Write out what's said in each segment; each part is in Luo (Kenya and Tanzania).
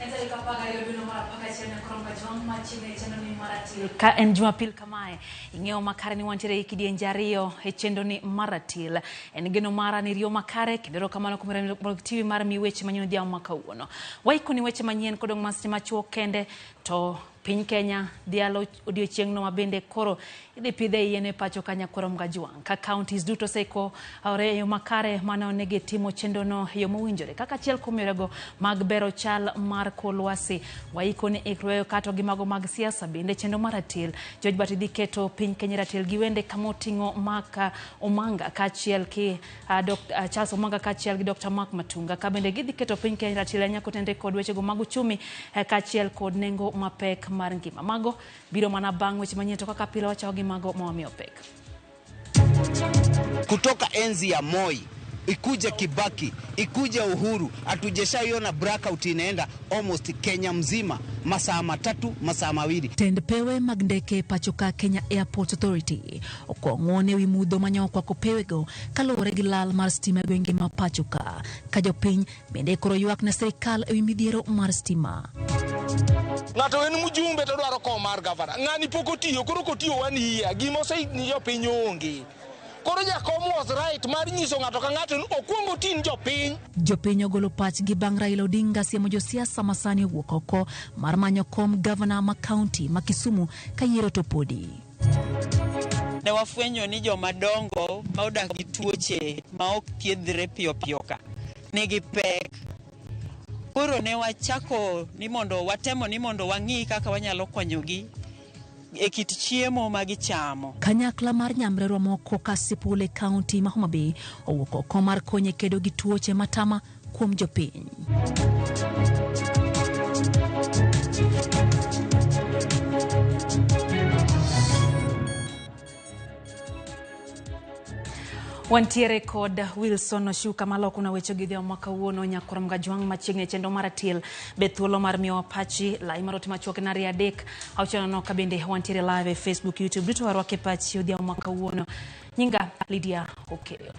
En tarik 12 dwe mar 11 nyakorom kajwang' machiegni e chenro ni mar ratil ka en Jumapil kamae ing'eyo makare ni wantiere gi kidienje ariyo e chenro ni mar ratil. En geno mara ni riyo makare kendo erokamano kuom Ramogi TV mar mi weche manyien odhiambo ma kawuono. Waikoni weche manyien kodong' mana seche machuok kende to piny Kenya dhialo odiochieng'no ma bende koro idhi pidhe yien e pacho ka nyakorom Kajwang' ka counties duto oseiko e yo makare mane onego timo chenrono e yo mowinjore kaka achiel kuom yorego mag bero chal mar kor lwasi. Waiko ni ikruok kato gi mago mag siasa bende chenro mar ratil George Bati dhi keto piny Kenya ratil gi wende kama oting'o Mark Omanga kaachiel ki Charles Omanga kaachiel gi Dr. Mark Matunga ka bende gidhi keto piny Kenya ratil ahinya kotenore kod wechego mag uchumi kaachiel kod nengo mapek mar ngima. Mago biro mana bang' weche manyien to kaka pile wachako gi mago ma wamiyo pek. Kutoka enzi ya Moi ikuje Kibaki ikuje Uhuru, hatujashaiona blackout inaenda almost Kenya mzima masaa 3 masaa 2. Tend pewe mag ndeke pacho ka Kenya Airport Authority okong'uon ewi mudho manyokwako pewego kaluwore gi lal mar stima e gwenge ma pacho ka ka jopiny bende koro ywak ne sirikal ewi midhiero mar stima. Ng'ato en mjumbe to dwaro kom mar gavana. Ng'ani pok otiyo, koro kotiyo wan yie. Gima oseni jopiny onge. Koro jakom was right mar nyiso ng'ato ka ng'ato ni okuongo otin jopiny. Jopiny ogolo pachgi bang' Raila Odinga siemo josiasa ma sani owuok oko mar manyo kom gavana ma kaunti ma Kisumu ka yiero to podi. Ne wafwenyo ni joma dongo ma odak gi tuoche ma ok thiedhre piyo piyo ka nigi pek. Koro ne wachako ni mondo watemo ni mondo wang'i kaka wanyalo konyogi e kit chiemo ma gichamo. Kanyakla mar nyamrerwa moko Kasipul e kaunti ma Homa Bay owuok oko mar konyo e kedo gi tuoche matama kuom jopiny. Wantiere kod Wilson Oshuka maloko na weche gi odhiambo ma kawuono nyakorom Kajwang' machiegni e chenro mar ratil be thuolo mar miyowa pachi lai mar ote machuok en 2 3 6 0 ka bende wantiere live e Facebook, YouTube duto warwake pachi odhiambo ma kawuono. Nyinga Lydia Okeyo.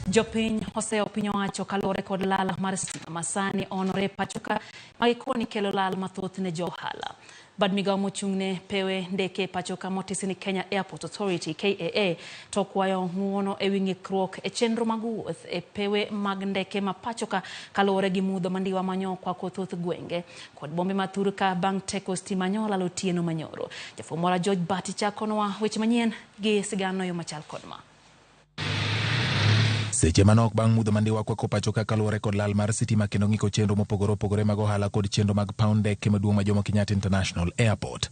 Jopiny oseyo piny owacho kaluwore kod lal mar stima masani onore pacho ka ma gikoni kelo lal mathoth ne jo ohala. Bad migawo mochung'ne pewe ndeke pacho ka motisi ni Kenya Airport Authority KAA to kwayo ng'uono ewi ng'ikruok e chenro mag wuoth e pewe mag ndeke ma pacho ka kaluwore gi mudho mandiwa manyo kwako thoth gwenge kod bombe ma thur ka bang' teko stima nyo lal otieno manyoro. Jafwambo George Bati chakonwa weche manyien gi sigana yo machal kod ma. Seche manok bang' mudho mandiwa kwako pacho ka kaluwore kod lal mar sitima kendo ng'iko chenro mopogore opogore mag ohala kod chenro mag paw ndeke maduong' ma Jomo Kenyatta International Airport.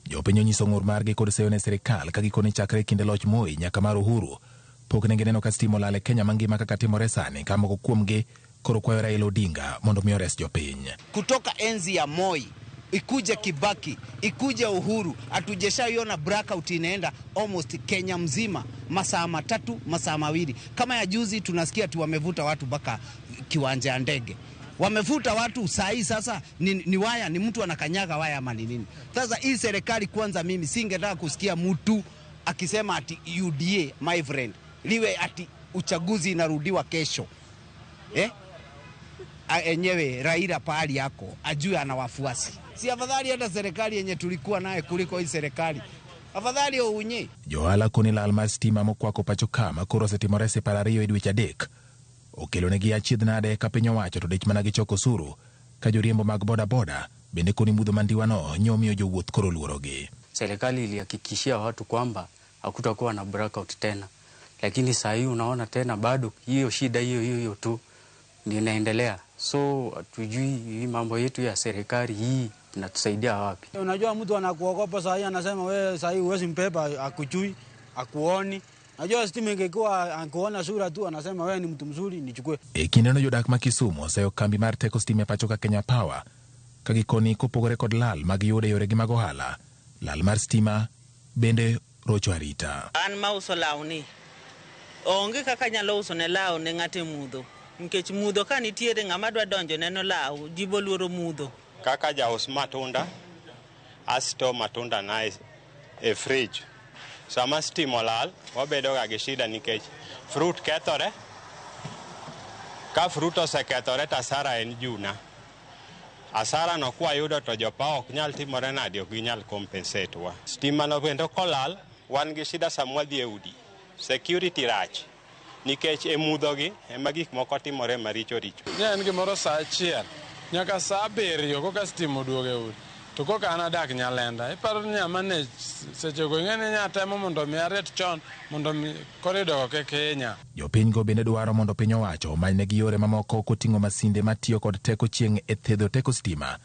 Jopiny onyiso ng'ur margi kod seyo ne sirikal ka gikone chakre e kinde loch Moi nyaka mar Uhuru pok ne gineno ka stima olal e Kenya mangima kaka timore sani ka moko kuomgi koro kwayo Raila Odinga mondo mi ores jopiny. Kutoka enzi ya Moi ikuje Kibaki ikuje Uhuru, hatujashaiona blackout inaenda almost Kenya mzima masaa 3 masaa 2. Kama ya juzi tunasikia tu wamevuta watu mpaka kiwanja ya ndege. Wamevuta watu saa hii sasa ni waya, ni mtu anakanyaga waya ama ni nini? Sasa hii serikali kwanza, mimi singetaka kusikia mtu akisema ati UDA my friend, liwe ati uchaguzi inarudiwa kesho. Enyewe Raila pahali yako ajue ana wafuasi. Si afadhali hata serikali yenye tulikuwa naye kuliko hii serikali. Afadhali ounye. Johala koni lal mar stima mokwako pacho ka ma koro osetimore sipar 2 e dweche 3. Okelonegi achiedh nade ka piny owacho to dich mana gi choko osuru ka joriembo mag boda boda bende koni mudho mandiwano nyomiyo jowuoth koro luorogi. Serikali ilihakikishia watu kwamba hakutakuwa na blackout tena, lakini saa hii unaona tena bado hiyo shida hiyo hiyo hiyo tu ndio inaendelea. So hatujui hii mambo yetu ya serikali hii inatusaidia wapi. Unajua mtu anakuogopa saa hii, anasema wewe saa hii huwezi mbeba, akujui, akuoni. Najua stima ingekuwa akuona sura tu anasema wewe ni mtu mzuri nichukue. E kindeno jodak ma Kisumu oseyo kambi mar teko stima e pacho ka Kenya Power ka gikoni kopogore kod lal ma giyudo e yoregi mag ohala, lal mar stima bende rocho arita. An mauso lawni, onge kaka anyalo uso ne law ne ng'ato e mudho, nikech mudho ka nitiere ng'ama dwa donjo neno law, ji boluoro mudho. Kaka jaus matunda, asto matunda na e fridge. Sama stima olal, wabedo ga gi shida nikech fruit kethore. Ka fruit osekethore to hasara en juna. Asara no kwayudo to jopawa ok nyal timore nadi, ok ginyal compensate wa. Stima no kendo kolal, wan gi shida sama wadhi e udi. Security rach nikech e mudho gi ema gik moko timore maricho richo. Ne en gimoro saa 1 nyaka saa 7 koka stima oduogo e udi. To koka an adak Nyalenda, iparo ni nyama ne sechego ing'e ni nya temo mondo mi aret chon mondo mi korido kik hinya. Jopinygo bende dwaro mondo piny owacho omanynegi yore mamoko koting'o masinde matiyo kod teko chieng' e thedho teko stima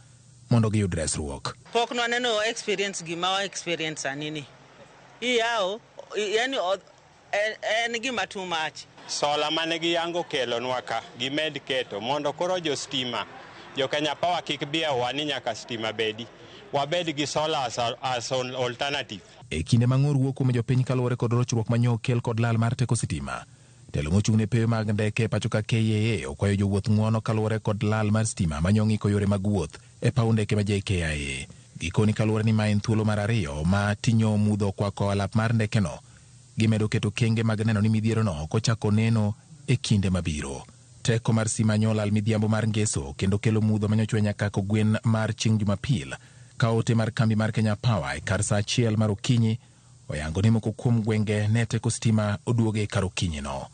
mondo giyud resruok. Pok nwaneno experience gima wa experience sani ni. Iyawo, yani en gima too much. Sola mane giyango kelonwa ka, gimed keto mondo koro jo stima, jo Kenya Power kik biewwa ni nyaka stima bedi. Wabed gi solar as an alternative. E kinde ma ng'ur wuok kuom jopiny kaluwore kod rochruok manyo okel kod lal mar teko sitima, telo mochung' ne pewe mag ndeke pacho ka KAA okwayo jowuoth ng'uono kaluwore kod lal mar stima manyo ng'iko yore mag wuoth e paw ndeke ma JKIA. Gikoni kaluwore ni ma en thuolo mar ariyo ma tinyo mudho okwako alap mar ndekeno, gimedo keto kenge mag neno ni midhierono ok ochako neno e kinde mabiro. Teko mar stima nyolal midhiambo mar ngeso kendo kelo mudho manyochwe nyaka kogwen mar chieng' Jumapil ka ote mar kambi mar Kenya Power e kar saa 1 mar okinyi oyango ni moko kuom gwenge ne teko stima oduoge kar okinyino.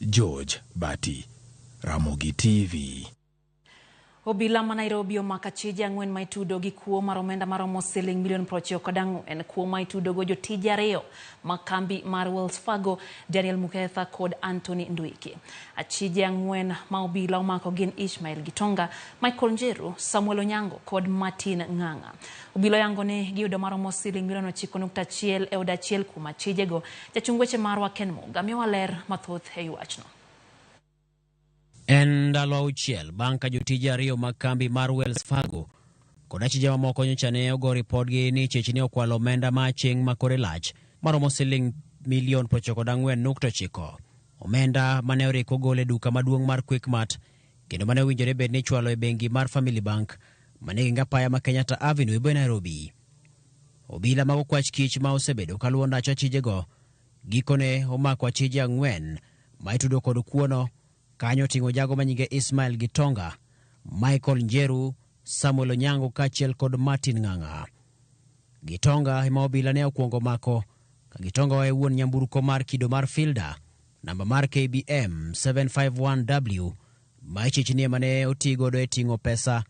George Bati, Ramogi TV. Obila ma Nairobi omako achije 4 ma itudo gi kuo mar omenda maromo siling milion 94. Kuo ma itudo go jotije 2 ma kambi mar Wells Fargo, Daniel Muketha kod Anthony Ndwiki. Achije 4 ma obila omako gin Ishmael Gitonga, Michael Njeru, Samuel Onyango kod Martin Ng'ang'a. Obila oyango ni giyudo maromo siling milion 9.1 e od achiel kuom achijego. Jachung weche marwa Ken Muga miyowa ler mathoth e wachno. En ndalo 6 bang' ka jotije 2 mag kambi mar Wells Fargo kod achije mamoko nyocha ne ogo ripodgi ni chechni okwalo omenda ma aching' ma kore lach maromo siling milion 94.9. Omenda mane orik ogol e duka maduong' mar Quickmart kendo mane owinjore bed ni ichwalo e bengi mar Family Bank manigi ngapaya ma Kenyatta Avenue e Nairobi. Obila mag okwach kich ma osebedo kaluwo ndach achijego gikone omako achije 4 ma itudo kod kuono. Kanyo oting'o jago manyinge Ismail Gitonga, Michael Njeru, Samuel Onyango kaachiel kod Martin Ng'ang'a. Gitonga ema obila ne okwongo mako, ka Gitonga oe wuon nyamburko mar kido mar Fielder, namba mar KBM 751W, ma ichich ni ema ne otigodo e ting'o pesa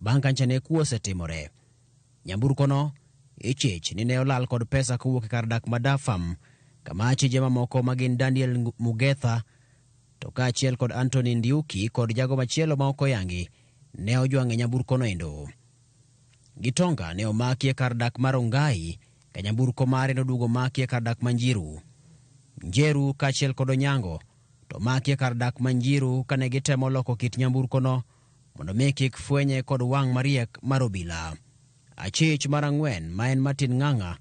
bang' ka ncha ne kuo osetimore. Nyamburkono ichich ni ne olal kod pesa kowuok e kar dak ma Dafam, kama achije mamoko ma gin Daniel Mugetha to kaachiel kod Anthony Ndiuki kod jago machielo ma ok oyangi ne ojwang'e nyamburkono endo. Gitonga ne omaki e kar dak mar Rongai ka nyamburko mare noduogo maki e kar dak ma Njiru. Njeru kaachiel kod Onyango to omaki e kar dak ma Njiru kane gitemo loko kit nyamburkono mondo mi kik fwenye kod wang' mariek mar obila. Achich mar 4 ma en Martin Ng'ang'a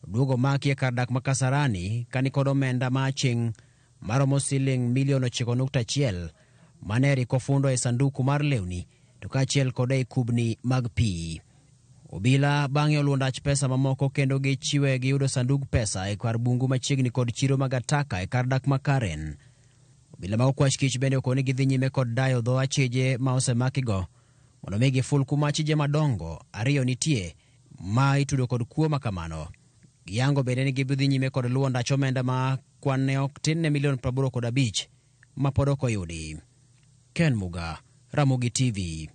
oduogo maki e kar dak ma Kasarani kani kod omenda ma aching' maromo siling milion 9.1 mane rik ofundo e sanduku mar lewni to kaachiel kod ei kubni mag pi. Obila bang'e oluwo ndach pesa mamoko kendo gichiwe giyudo sandug pesa e kar bungu machiegni kod chiro mag Ataka e kar dak ma Karen. Obila mag okwach kich bende okoni gidhi nyime kod dayo dho achije ma osemakigo mondo mi giful kuma achije madongo 2 nitie ma itudo kod kuo ma kamano. Giyango bende ni gibidhi nyime kod luwo ndach omenda ma kwan ne ok tin ne milion 85 ma pod ok oyudi. Ken Muga, Ramogi TV.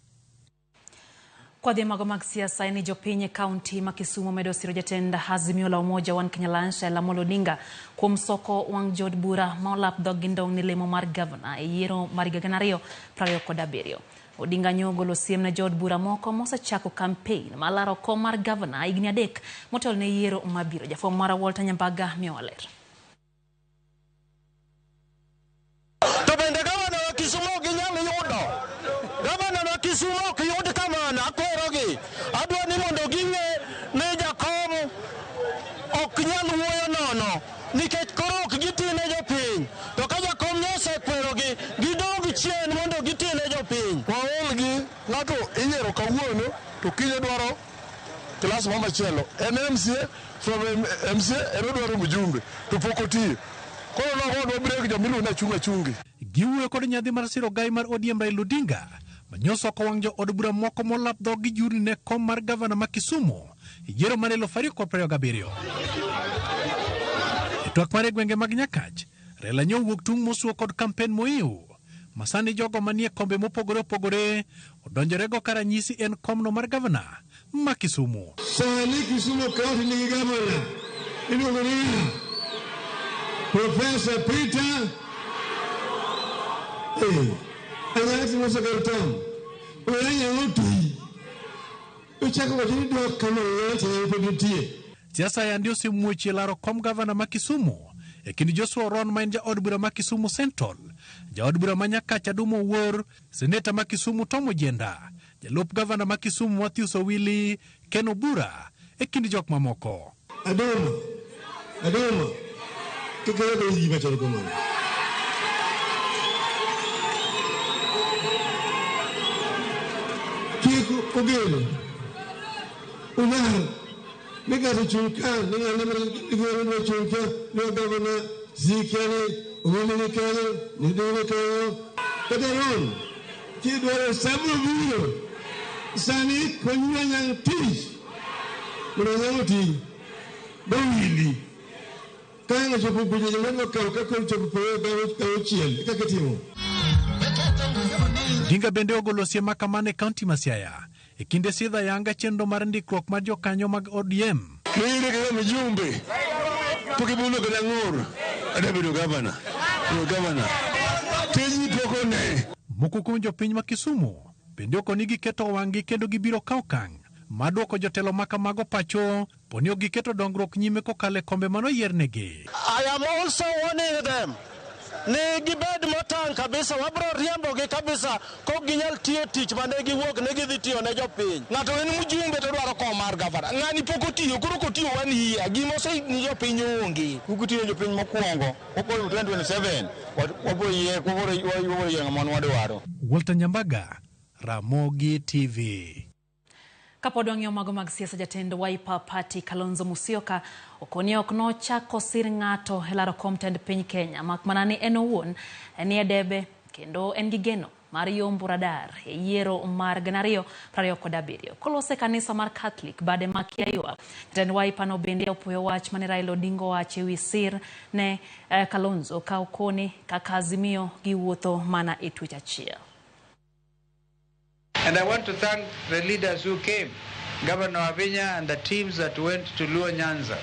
Kwadhi mago mag siasa ni jopiny e kaunti ma Kisumu medo siro jatend Azimio la Umoja One Kenya Alliance Raila Amolo Odinga kuom soko wang' jood bura ma olap dhog gi ndong' ni lemo mar gavana e yiero mar higa 2027. Odinga nyo ogolo siem ne jood bura moko mosechako kampein mar laro kom mar gavana higni 3 motelo ne yiero mabiro. Jafwambo marwa Walter Nyambaga miyowa ler. To bende gavana wa Kisumu ok ginyal yudo. Gavana wa Kisumu ok yud kamano, akwerogi. Adwa ni mondo ging'e ni jakom ok nyal wuoyo nono nikech koro ok gitine jopiny. To ka jakom nyosekwerogi, gidog chien mondo gitine jopiny. Waol gi ng'ato iyiero kawuono to kiny dwaro klas ma machielo. En MCA, from MCA en odwaro mjumbe to pok otiyo. Koro nogodwa break joma iluongo ni achung' achungi. Giwuoyo kod nyadhi mar siro gai mar ODM Raila Odinga ma nyosoko wang' jo od bura moko molap dhog gi jurni ne kom mar gavana ma Kisumu e yiero mar 2027. E twak mare e gwenge mag Nyakach, Raila nyo owuok tung' mosuo kod kampen moiw ma sani jogo manie kombe mopogore opogore odonjorego ka ranyisi en komno mar gavana ma Kisumu. Sani Kisumu County nigi gavana iluongo ni ng'a? Professor Peter Anyalo timo sekar tam. Oya oti. Ochako wacho ni dwa kama ng'ato pod nitie. Siasa yandi osemuoch e laro kom gavana ma Kisumu e kind Joshua Oron ma en jaod bura ma Kisumu Central, jaod bura ma Nyakach Adumo Owuor, seneta ma Kisumu Tom Ojienda, jalup gavana ma Kisumu Matthews Owili, Ken Obura e kind jok mamoko. Aduma, Aduma, kik iwe gima chalo kamano. Kik ugeno, unar, ni ng'ato ochung' ka, ni ng'ane ma ochung' ka, ni gavana Zikani, Owili ni kanyo, ni Dine kanyo. Kata Ron, kidwaro sabro biro, sani konywa nyang' tich, mondo nyang' oti, bowili. Ka ang' ochopo kucho joma kawo kaka ochopo 26, e kaka itimo. Odinga bende ogolo siem ma kamano e kaunti ma Siaya e kinde sidho ayanga chenro mar ndikruok mar jokanyo mag ODM. Niyudo kaka mjumbe pok ibulo kata ng'ur adwa bedo gavana bedo gavana tijni pok one. Moko kuom jopiny ma Kisumu bende okoni giketo wang'gi kendo gibiro kawo okang' mar duoko jotelo ma kamago pacho poni ok giketo dongruok nyime kokalo e kombe manoyiernegi. I am also warning them ni gibed motang' kabisa, wabro riembogi kabisa kok ginyal tiyo tich mane giwuok ne gidhi tiyo ne jopiny. Ng'ato en mjumbe to dwaro kom mar gavana. Ng'ani pok otiyo, koro kotiyo wan yie. Gima osemiyo jopiny onge. Kukutiyo jopiny mokwongo, wabiro 2027, wabiro yie, wabiro yiero ng'ama wan wadwaro. Walter Nyambaga, Ramogi TV. Kapod wang'iyo mago mag siasa, jatend Wiper Party Kalonzo Musyoka okoni ok nochako sir ng'ato e laro kom tend piny Kenya, mak mana ni en owuon ni e debe kendo en gi geno mar yombo radar e yiero mar 2027. Kolose kanisa mar Catholic bade ma Kiayua, jatend Wiper no bende opuoyo wach mane Raila Odinga owacho ewi sir ne Kalonzo ka okoni kaka Azimio giwuotho mana e twech achiel. And I want to thank the leaders who came, Governor Avinya and the teams that went to Luo Nyanza.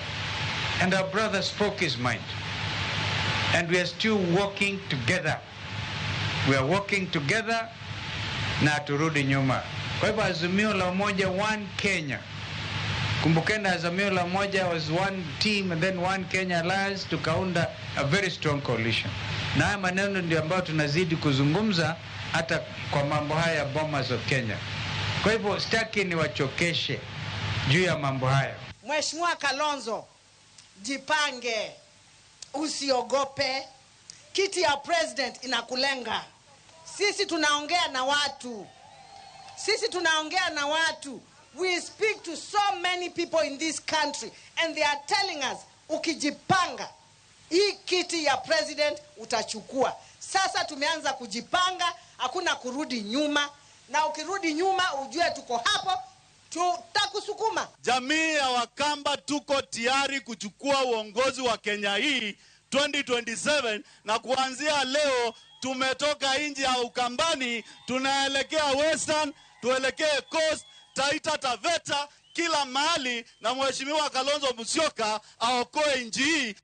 And our brother spoke his mind. And we are still working together. We are working together na turudi nyuma. Kwa hivyo Azimio la Umoja One Kenya. Kumbukeni Azimio la Umoja was one team and then One Kenya Alliance, tukaunda a very strong coalition. Na haya maneno ndio ambayo tunazidi kuzungumza hata kwa mambo haya ya Bomas of Kenya. Kwa hivyo sitaki niwachokeshe juu ya mambo haya. Mheshimiwa Kalonzo, jipange, usiogope. Kiti ya president inakulenga. Sisi tunaongea na watu. Sisi tunaongea na watu. We speak to so many people in this country and they are telling us, ukijipanga, hii kiti ya president utachukua. Sasa tumeanza kujipanga, hakuna kurudi nyuma. Na ukirudi nyuma ujue tuko hapo, tutakusukuma. Jamii ya Wakamba tuko tayari kuchukua uongozi wa Kenya hii 2027, na kuanzia leo tumetoka nje ya Ukambani, tunaelekea Western, tuelekee Coast, Taita Taveta, kila mahali, na Mheshimiwa Kalonzo Musyoka aokoe nchi hii.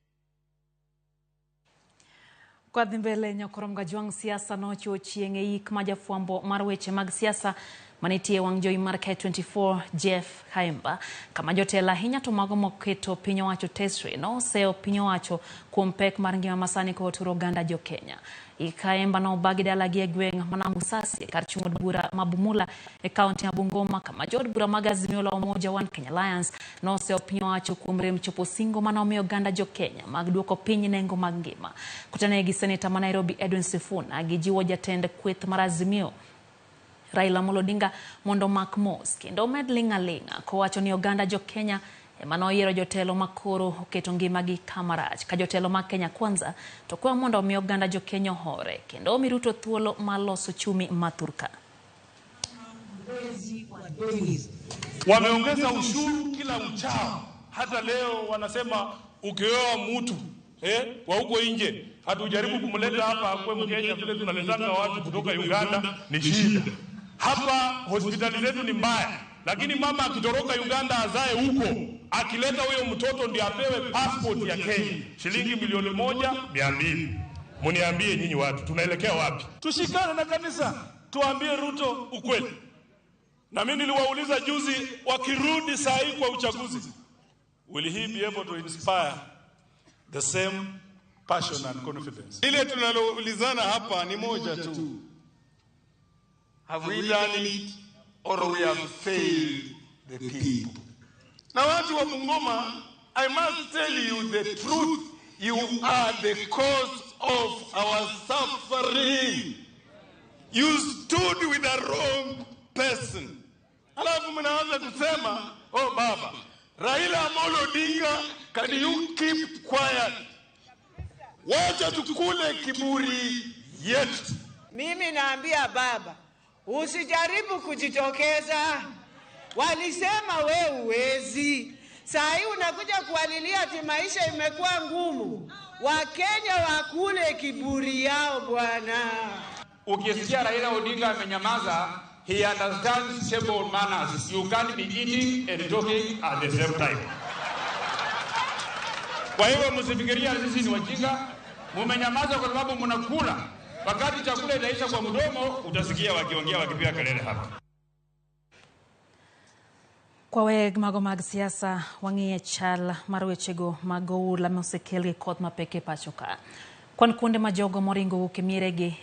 Kwa dhi mbele nyokorom gajwang' siasa nochiwo chieng' e yik ma jafwambo mar weche mag siasa manitie wang' jowi mar K24 Jeff Khaemba, kama jotelo ahinya to mago moketo piny owacho tesre noseyo piny owacho kuom pek mar ngima masani koturo oganda jo Kenya. Yik Khaemba nobagi dalagi e gweng' ma Namusasi kar chung' od bura ma Bumula e kaunti ya Bungoma, kama jood bura mag Azimio la Umoja One Kenya Alliance noseyo piny owacho kuom rem chopo singo manomiyo oganda jo Kenya mag duoko piny nengo mag ngima. Kutane gi seneta ma Nairobi Edwin Sifuna gijiwo jatend kweth mar Azimio Raila Amolo Odinga mondo omak mos kendo omed ling' aling'a kowacho ni oganda jo Kenya ema noyiero jotelo makoro oketo ngimagi kama rach, ka jotelo mag Kenya Kwanza to kwayo mondo omi oganda jo Kenya ohore kendo omi Ruto thuolo mar loso chumi ma thurka. Wameongeza ushuru kila uchao. Hata leo wanasema ukioa mtu wa huko nje, hatujaribu kumleta hapa akwe Mkenya vile tunaletanga watu kutoka Uganda, ni shida. Hapa hospitali zetu ni mbaya, lakini mama akitoroka Uganda azae huko, akileta huyo mtoto ndiye apewe passport ya Kenya, shilingi 1,200,000. Mniambie nyinyi watu, tunaelekea wapi? Tushikane na kanisa, tuambie Ruto ukweli. Na mimi niliwauliza juzi, wakirudi saa hii kwa uchaguzi, will he be able to inspire the same passion and confidence? Ile tunaloulizana hapa ni moja tu. Have we done it or we have failed the people? Na watu wa Bungoma, I must tell you the truth. You are the cause of our suffering. You stood with the wrong person. Alafu mnaanza kusema, oh baba, Raila Amolo Odinga, can you keep quiet? Wacha tukule kiburi yetu. Mimi naambia baba, usijaribu kujitokeza. Walisema we uwezi. Saa hii unakuja kualilia ati maisha imekuwa ngumu. Wakenya wakule kiburi yao bwana. Ukisikia Raila Odinga amenyamaza, he understands table manners. You can't be eating and talking at the same time. Kwa hivyo msifikiria sisi ni wajinga. Mumenyamaza kwa sababu mnakula. Wakati chakula itaisha kwa mdomo, utasikia wakiongea wakipiga kelele hapa. Kwa weg mago mag siasa wang'iye chal mar wechego mag oula mosekel gi koth mapek e pacho ka. Kwan kuonde ma jogo moringo wuok e mieregi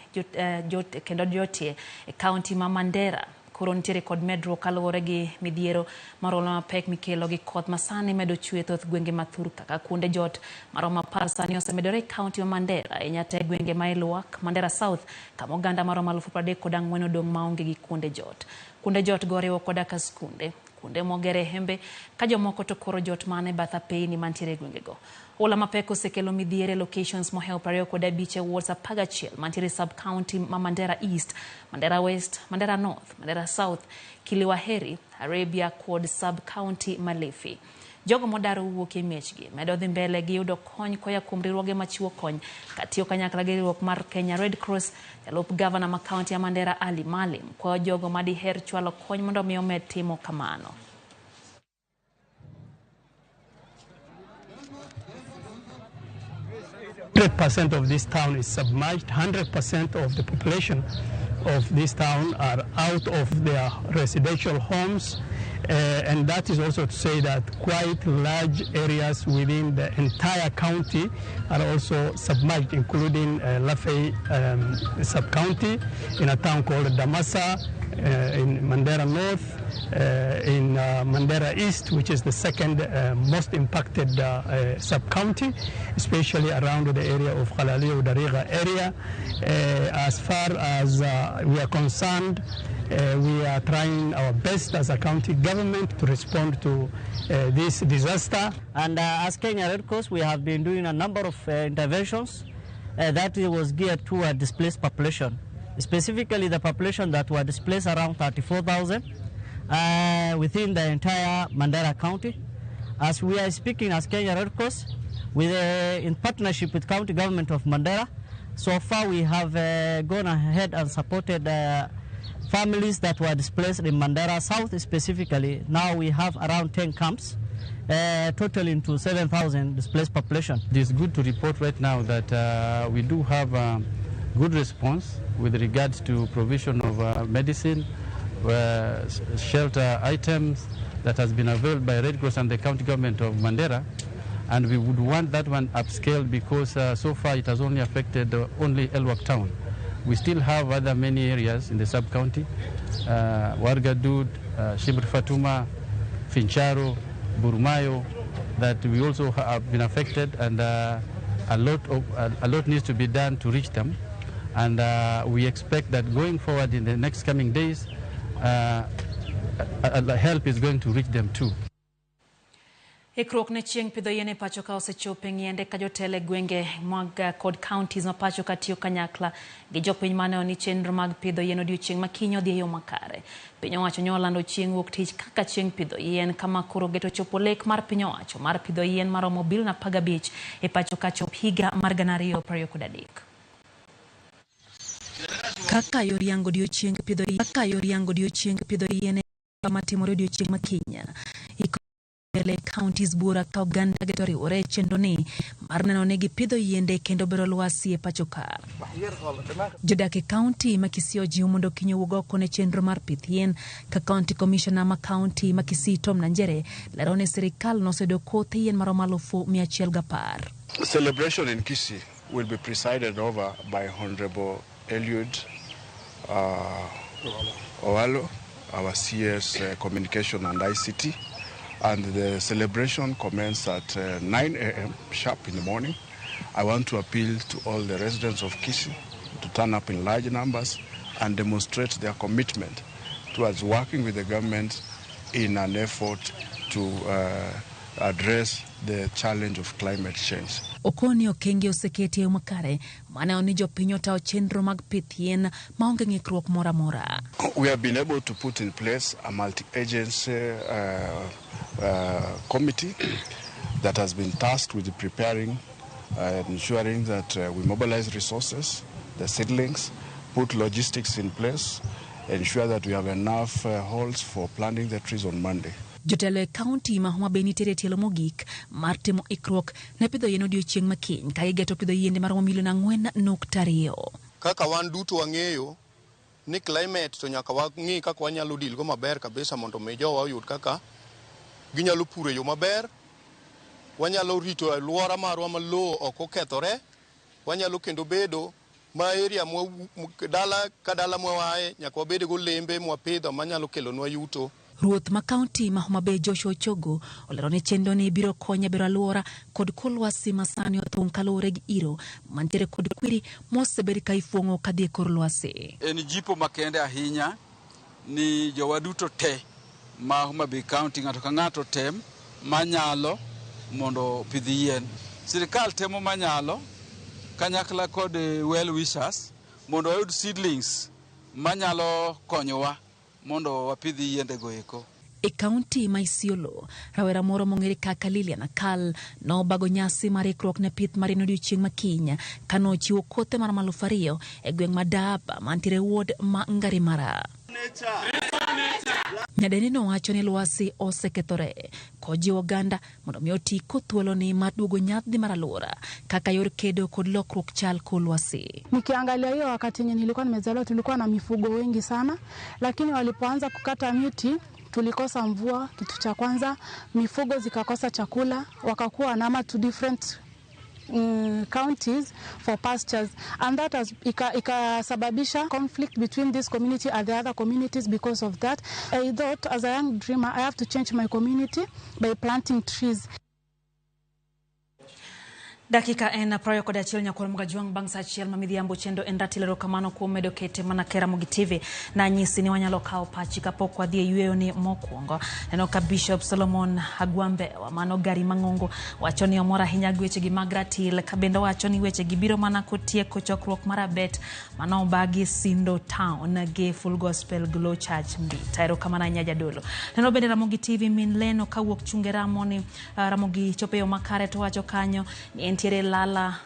kendo jotie e kaunti ma Mandera koro nitiere kod medruok kaluwore gi midhiero mar oula mapek mikelo gi koth masani medo chwe thoth gwenge ma thur kaka kuonde jot maromo 10 sani osemedore e kaunti ma Mandera ahinya te gwenge ma Elwak, Mandera South kama oganda maromo 34,000 odong' maonge gi kuonde jot. Kuonde jot go oriwo koda ka skunde, kuonde mogere hembe ka jomoko to koro jot mane bath apeyni mantiere e gwengego. Oula mapek osekelo midhiero e locations mohewo 25 e wards 11 mantiere sub-county ma Mandera East, Mandera West, Mandera North, Mandera South, Kiliwaheri, Arabia kod sub-county Malefi. Jogo modaro wuok e miechgi medo dhi mbele gi yudo kony koa kuom riwruoge machiwo kony katiyo kanyakla gi riwruok mar Kenya Red Cross. Jalup gavana ma kaunti ya Mandera Ali Maalim kwayo jogo madiher chwalo kony mondo mi omed timo kamano. 100% of this town is submerged. 100% of the population of this town are out of their residential homes. And that is also to say that quite large areas within the entire county are also submerged, including Lafey sub-county, in a town called Damasa, in Mandera North, in Mandera East, which is the second most impacted sub-county, especially around the area of Khalalio Dariga area. As far as we are concerned, we are trying our best as a county government to respond to this disaster. And as Kenya Red Cross, we have been doing a number of interventions that was geared toward displaced population, specifically the population that were displaced around 34,000 within the entire Mandera County. As we are speaking as Kenya Red Cross, with, in partnership with county government of Mandera, so far we have gone ahead and supported families that were displaced in Mandera South specifically. Now we have around 10 camps, totaling to 7,000 displaced population. It is good to report right now that we do have a good response with regards to provision of medicine, shelter items that has been availed by Red Cross and the county government of Mandera. And we would want that one upscaled because so far it has only affected only Elwak town. We still have other many areas in the sub-county, Wargadud, Shimr Fatuma, Fincharo, Burmayo, that we also have been affected, and a lot needs to be done to reach them. And we expect that going forward in the next coming days, help is going to reach them too. Ikruok ne chieng' pidho yien e pacho ka osechopo e ng'iende ka jotelo e gwenge mag kod counties ma pacho ka tiyo kanyakla gi jopiny maneno ni chenro mag pidho yien odiochieng' ma kiny odhi e yo makare. Piny owacho nyo olando chieng' wuok tich kaka chieng' pidho yien kama koro geto chopo lek mar piny owacho mar pidho yien maromo bilion 15 e pacho ka chop higa mar 2023. Kaka yor yango odiochieng' pidho kaka yor yango odiochieng' pidho yien e matimore odiochieng' ma kiny. Mbele counties buora ka oganda geto riwore e chenro ni mar neno ni gipidho yiende kendo bero lwasi e pacho ka. Jodak e kaunti ma Kisii ojiw mondo kiny owuog oko ne chenro mar pith yien ka County Commissioner ma kaunti ma Kisii Tom Nanjere lero ni sirikal noseyudo kothe yien maromo 110,000. Celebration in Kisii will be presided over by Honorable Eliud Owalo, our CS Communication and ICT, and the celebration commences at 9 a.m. sharp in the morning. I want to appeal to all the residents of Kisii to turn up in large numbers and demonstrate their commitment towards working with the government in an effort to address the challenge of climate change. Okoni okenge oseketi e yo makare maneno ni jopiny otawo chenro mag pith yien maonge ng'ikruok moro amora. We have been able to put in place a multi-agency committee that has been tasked with preparing and ensuring that we mobilize resources, the seedlings, put logistics in place, ensure that we have enough halls for planting the trees on Monday. Jotelo e kaunti ma Homa Bay nitiere e tielo mogik mar timo ikruok ne pidho yien odiochieng' ma kiny ka gigeto pidho yiende maromo milion 4.2. Kaka wan duto wang'eyo ni climate to nyaka wang'i kaka wanyalo deal go maber kabisa mondo mi jowa oyud kaka ginyalo puro e yo maber, wanyalo rito alwora marwa ma lowo ok okethore, wanyalo kendo bedo ma area mwa dala ka dala mwawae nyaka wabed go olembe mwapidho manyalo kelonwa yuto. Ruoth ma kaunti ma Homa Bay Joshua Ochogo olero ni chenro ni biro konyo e bero alwora kod kor lwasi ma sani othung' kaluwore gi iro mantiere kod kwiri mosebed ka ifuong'o kadhi e kor lwasi. En jipo makende ahinya ni jowa duto te ma Homa Bay County ng'ato ka ng'ato tem manyalo mondo opidh yien. Sirikal temo manyalo kanyakla kod well wishers mondo wayud seedlings manyalo konyowa mondo wapidh yiendego eko. E kaunti ma Isiolo, rawera moro mong'ere kaka Lilian Akal nobago nyasi mar ikruok ne pith mar yien odiochieng' ma kiny kanochiwo kothe mar 2,000 e gweng' ma Daaba mantiere ward ma Ngarimara. Nyadendi nowacho ni lwasi osekethore kojiwo oganda mondo mi oti kod thuoloni mar duogo nyadhi mar alwora kaka yor kedo kod lokruok chal kor lwasi. Nikiangalia hiyo wakati yenye nilikuwa nimezaliwa tulikuwa na mifugo wengi sana, lakini walipoanza kukata miti tulikosa mvua, kitu cha kwanza, mifugo zikakosa chakula, wakakuwa wanahama to different counties for pastures, and that has ikasababisha conflict between this community and the other communities. Because of that, I thought as a young dreamer I have to change my community by planting trees. Dakika en 21 nyakwar Mgajwang' bang' saa 1 ma midhiambo chendo en ratil. Erokamano kuom medo kete mana ke Ramogi TV. Nanyisi ni wanyalo kawo pachi kapok wadhi e yweyo ni mokwongo. Neno ka Bishop Solomon Agwambewa mano gari mang'ongo wacho ni omor ahinya gi wechegi mag ratil, ka bende owacho ni wechegi biro mana kotieko chokruok mar abet mano obagi Sindo Town gi Full Gospel Glow Church Mbita. Erokamano ahinya jadolo. Neno bende Ramogi TV min leno kawuok chunge ramo ni Ramogi chopo e yo makare to wacho kanyo ni entiere lala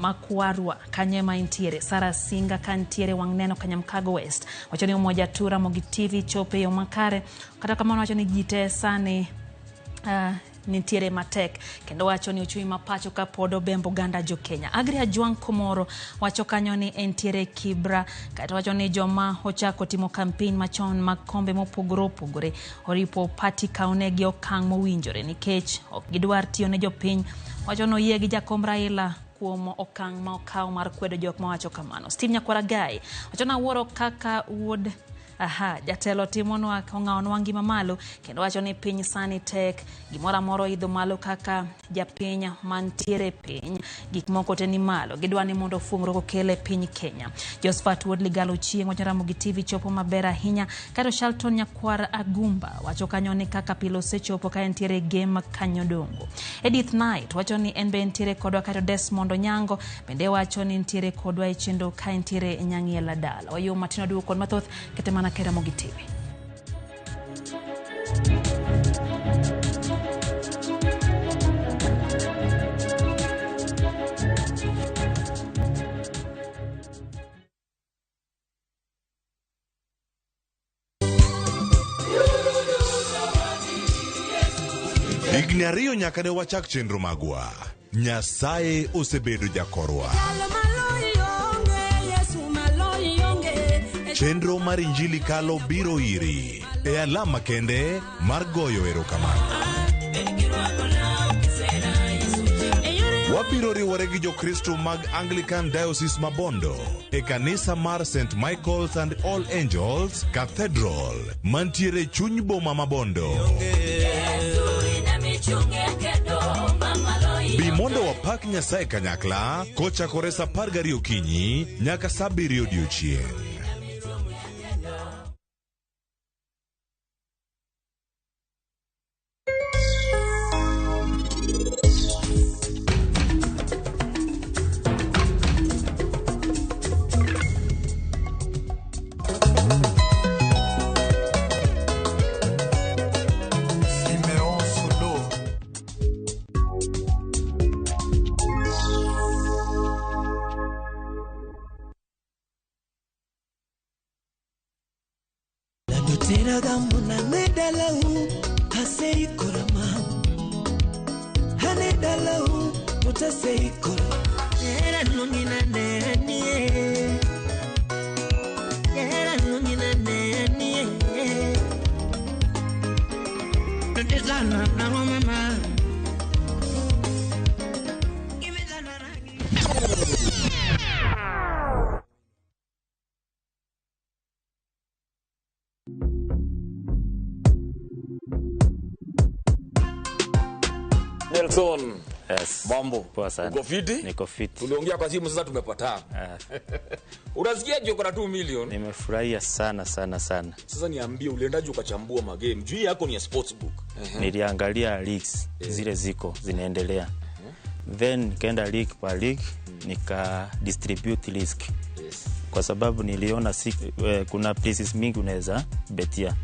makwarwa kanyo ema entiere. Sara Singa kantiere wang' neno Kanyamkago West wacho ni Umoja tu Ramogi TV chopo e yo makare. Kata kamano wacho ni ji te sani nitiere matek kendo wacho ni uchumi ma pacho ka pod obembo oganda jo Kenya. Agri Ajwang' Komoro wacho kanyo ni entiere Kibra, kaeto wacho ni joma ochako timo campaign machon mag kombe mopogore opogore oripo party kawnegi okang' mowinjore nikech ok gidwar tiyo ne jopiny. Wacho ni oyie gi jakom Raila kuom okang' ma okawo mar kwedo jok mawacho kamano. Steve Nyakwara Gai wacho ni awuoro kaka wuod Aha, jatelo timonwa ong'awonwa ngima malo kendo wacho ni piny sani tek, gimoro amora oidho malo kaka japiny mantiere piny, gik moko te ni malo, gidwa ni mondo fuong'ruok okel e piny Kenya. Josephat Wuod Ligalo Chieng' wacho Ramogi TV chopo maber ahinya. Kato Shalton Nyakwar Agumba wacho kanyo ni kaka pile osechopo ka entiere e game kanyo dongo. Edith Knight wacho ni en be entiere kodwa. Kato Desmond Onyango bende wacho ni nitiere kodwa e chenro ka entiere Nyang'iela dala. Wayo matin waduogo kod mathoth kete mana ke Ramogi TV. Higni 2 nyaka ne wachak chenro magwa. Nyasaye osebedo jakorwa. Chenro mar Injili Kalo biro iri e alama kende mar goyo erokamano. Wabiro riwore gi Jokristo mag Anglican Diocese Mabondo e kanisa mar St. Michael's and All Angels Cathedral mantiere chuny boma Mabondo. Bi mondo wapak Nyasaye kanyakla kochakore saa 12 okinyi nyaka saa 7 odiochieng'. Nelson. Yes. Mambo. Poa sana. Uko fiti? Niko fiti. Tuliongea kwa simu sasa tumepatana. Unasikia uko na 2 million? Nimefurahia sana sana sana. Sasa niambie uliendaje ukachambua magame? Juu yako ni ya sportsbook. Niliangalia leagues zile ziko zinaendelea. Then nikaenda league kwa league nika distribute risk. Yes. Kwa sababu niliona kuna places mingi unaweza betia.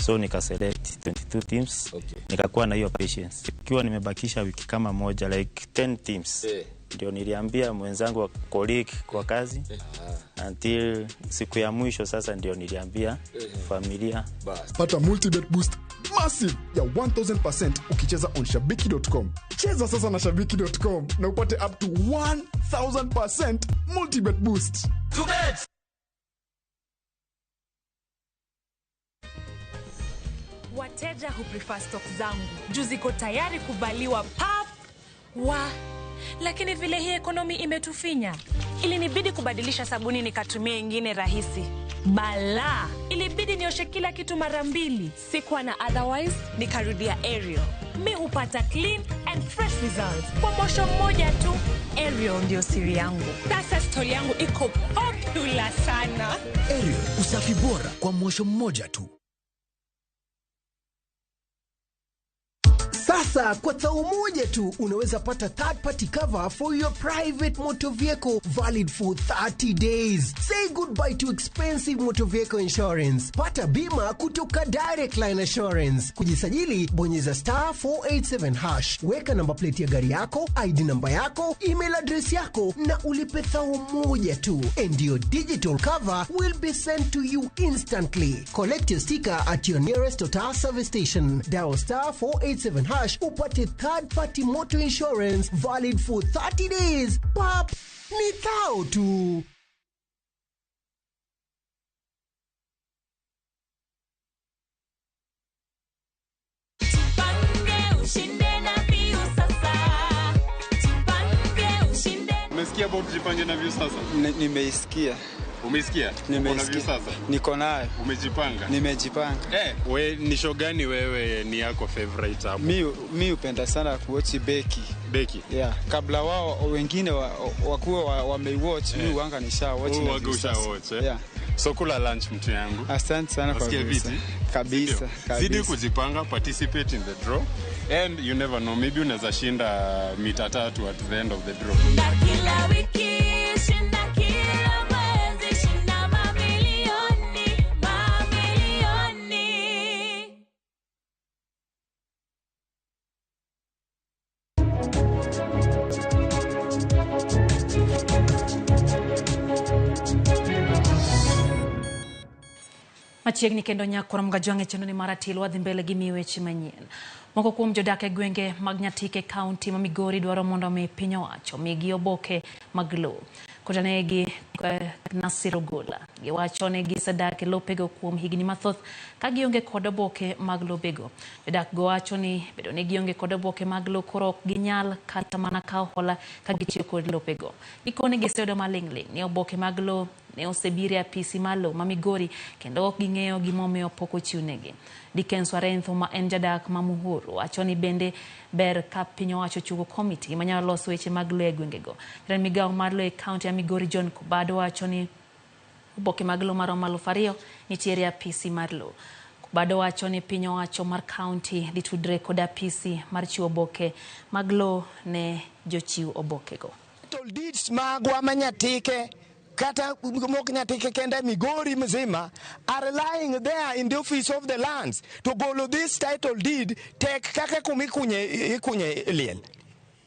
So nika select 22 teams. Okay. Nikakuwa na hiyo patience. Ikiwa nimebakisha wiki kama moja like 10 teams. Ndio niliambia mwenzangu wa colleague kwa kazi. Until siku ya mwisho sasa ndio niliambia familia. Pata multibet boost massive ya 1000% ukicheza on shabiki.com. Cheza sasa na shabiki.com na upate up to 1000% multibet boost. To bet. Wateja huprefer stock zangu juu ziko tayari kuvaliwa pap wa, lakini vile hii ekonomi imetufinya, ilinibidi kubadilisha sabuni nikatumia ingine rahisi. Bala, ilibidi nioshe kila kitu mara mbili. Sikuwa na otherwise, nikarudia Ariel. Mi hupata clean and fresh results kwa mosho mmoja tu. Ariel ndio siri yangu. Sasa story yangu iko popular sana. Ariel, usafi bora kwa mosho mmoja tu. Sasa kwa thao moja tu unaweza pata third party cover for your private motor vehicle valid for 30 days. Say goodbye to expensive motor vehicle insurance. Pata bima kutoka Direct Line Assurance. Kujisajili bonyeza *487#. Weka namba plate ya gari yako, ID namba yako, email address yako na ulipe thao moja tu. And your digital cover will be sent to you instantly. Collect your sticker at your nearest Total service station. Dial *487# upate third party motor insurance valid for 30 days. Pap, ni thao tu. Umesikia about Jipange na View sasa? Nimeisikia. Umesikia? Uko na Nimesikia. sasa? Niko nayo. Umejipanga? Nimejipanga. Eh, we ni show gani wewe ni yako favorite hapo? Mi hupenda sana kuwatch beki. Beki. Yeah, kabla wao wengine wakuwa wameiwatch, mi huanga nisha watch Wewe na huwaga view usha sasa. watch, eh? Yeah. So kula lunch mtu yangu. Asante sana kwa Nasikia views. viti? Kabisa, Sindio? kabisa. Zidi kujipanga, participate in the draw and you never know, maybe unaweza shinda mita 3 at the end of the draw. Kila wiki, shinda kila mwezi, shinda mamilioni, mamilioni. Machiegni kendo nyakora mgajwang' e chenro ni mar Atil wadhi mbele gi miyo weche manyien. Moko kuom jodak e gwenge mag Nyatike kaunti ma Migori dwaro mondo mi piny owacho migi oboke mag lowo. Kotanegi Nasir Ogola giwacho ni gisedak e lopego kuom higni mathoth ka gionge kod oboke mag lobego. Jodak go wacho ni bedo ni gionge kod oboke mag lowo koro ok ginyal kata mana kawo hola ka gitiyo kod lopego. Gikone giseyudo maling'ling' ni oboke mag lowo ne osebiro e apisi mar lowo ma Migori kendo ok ging'eyo gimomiyo pok ochiwnegi. Dickens Warentho ma en jadak ma Muhuru wacho ni bende ber ka piny owacho ochungo komiti manyalo loso weche mag lowo e gwengego. Jatend migawo mar lowo e kaunti ya Migori John Kobado wacho ni oboke mag lowo maromo 2,000 nitiere e apisi mar lowo. Kobado wacho ni piny owacho mar kaunti dhi tudre kod apisi mar chiwo oboke mag lowo ne jochiw obokego. Title deeds magwa ma Nyatike kata mok Nyatike kende, Migori mzima are lying there in the office of the lands. To golo this title deed tek kaka kuma ikunye liel,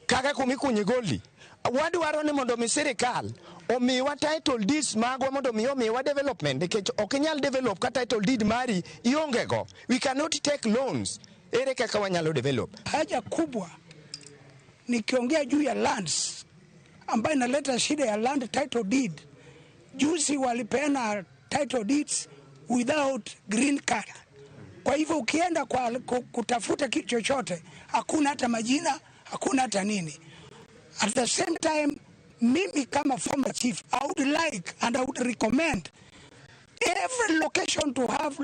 kaka kuma ikunye goli. Wadwaro ni mondo mi sirikal omiwa title deeds magwa mondo mi omiwa development, nikech ok inyal develop ka title deed mari ionge go. We cannot take loans. Ere kaka wanyalo develop? Haja kubwa nikiongea juu ya lands ambayo inaleta shida ya land title deed. Juzi walipeana title deeds without green card. Kwa hivyo ukienda kwa kutafuta kitu chochote hakuna hata majina, hakuna hata nini. At the same time, mimi kama former chief, I would like and I would recommend every location to have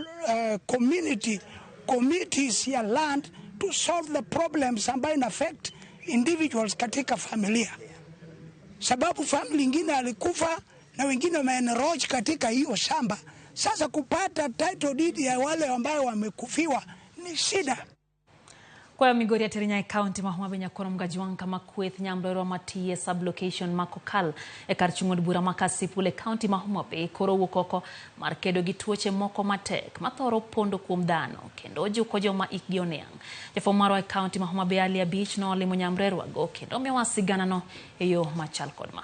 community committees ya land to solve the problems ambayo ina affect individuals katika familia. Sababu family ingine alikufa na wengine wameenroach katika hiyo shamba. Sasa kupata title deed ya wale ambayo wamekufiwa ni shida. Kwayo Migori aterinya e kaunti ma Homa Bay nyakono mgajwang' kama kweth nyamrerwa matiye sub-location ma Kokal e kar chung' od bura ma Kasipul e kaunti ma Homa Bay koro owuok oko mar kedo gi tuoche moko matek mathoro pondo kuom dhano kendo juko joma ikgi oniang'. Jafwambo marwa e kaunti ma Homa Bay Ali Abich nolimo nyamrerwa go kendo omiyowa siganano e yo machal kod ma.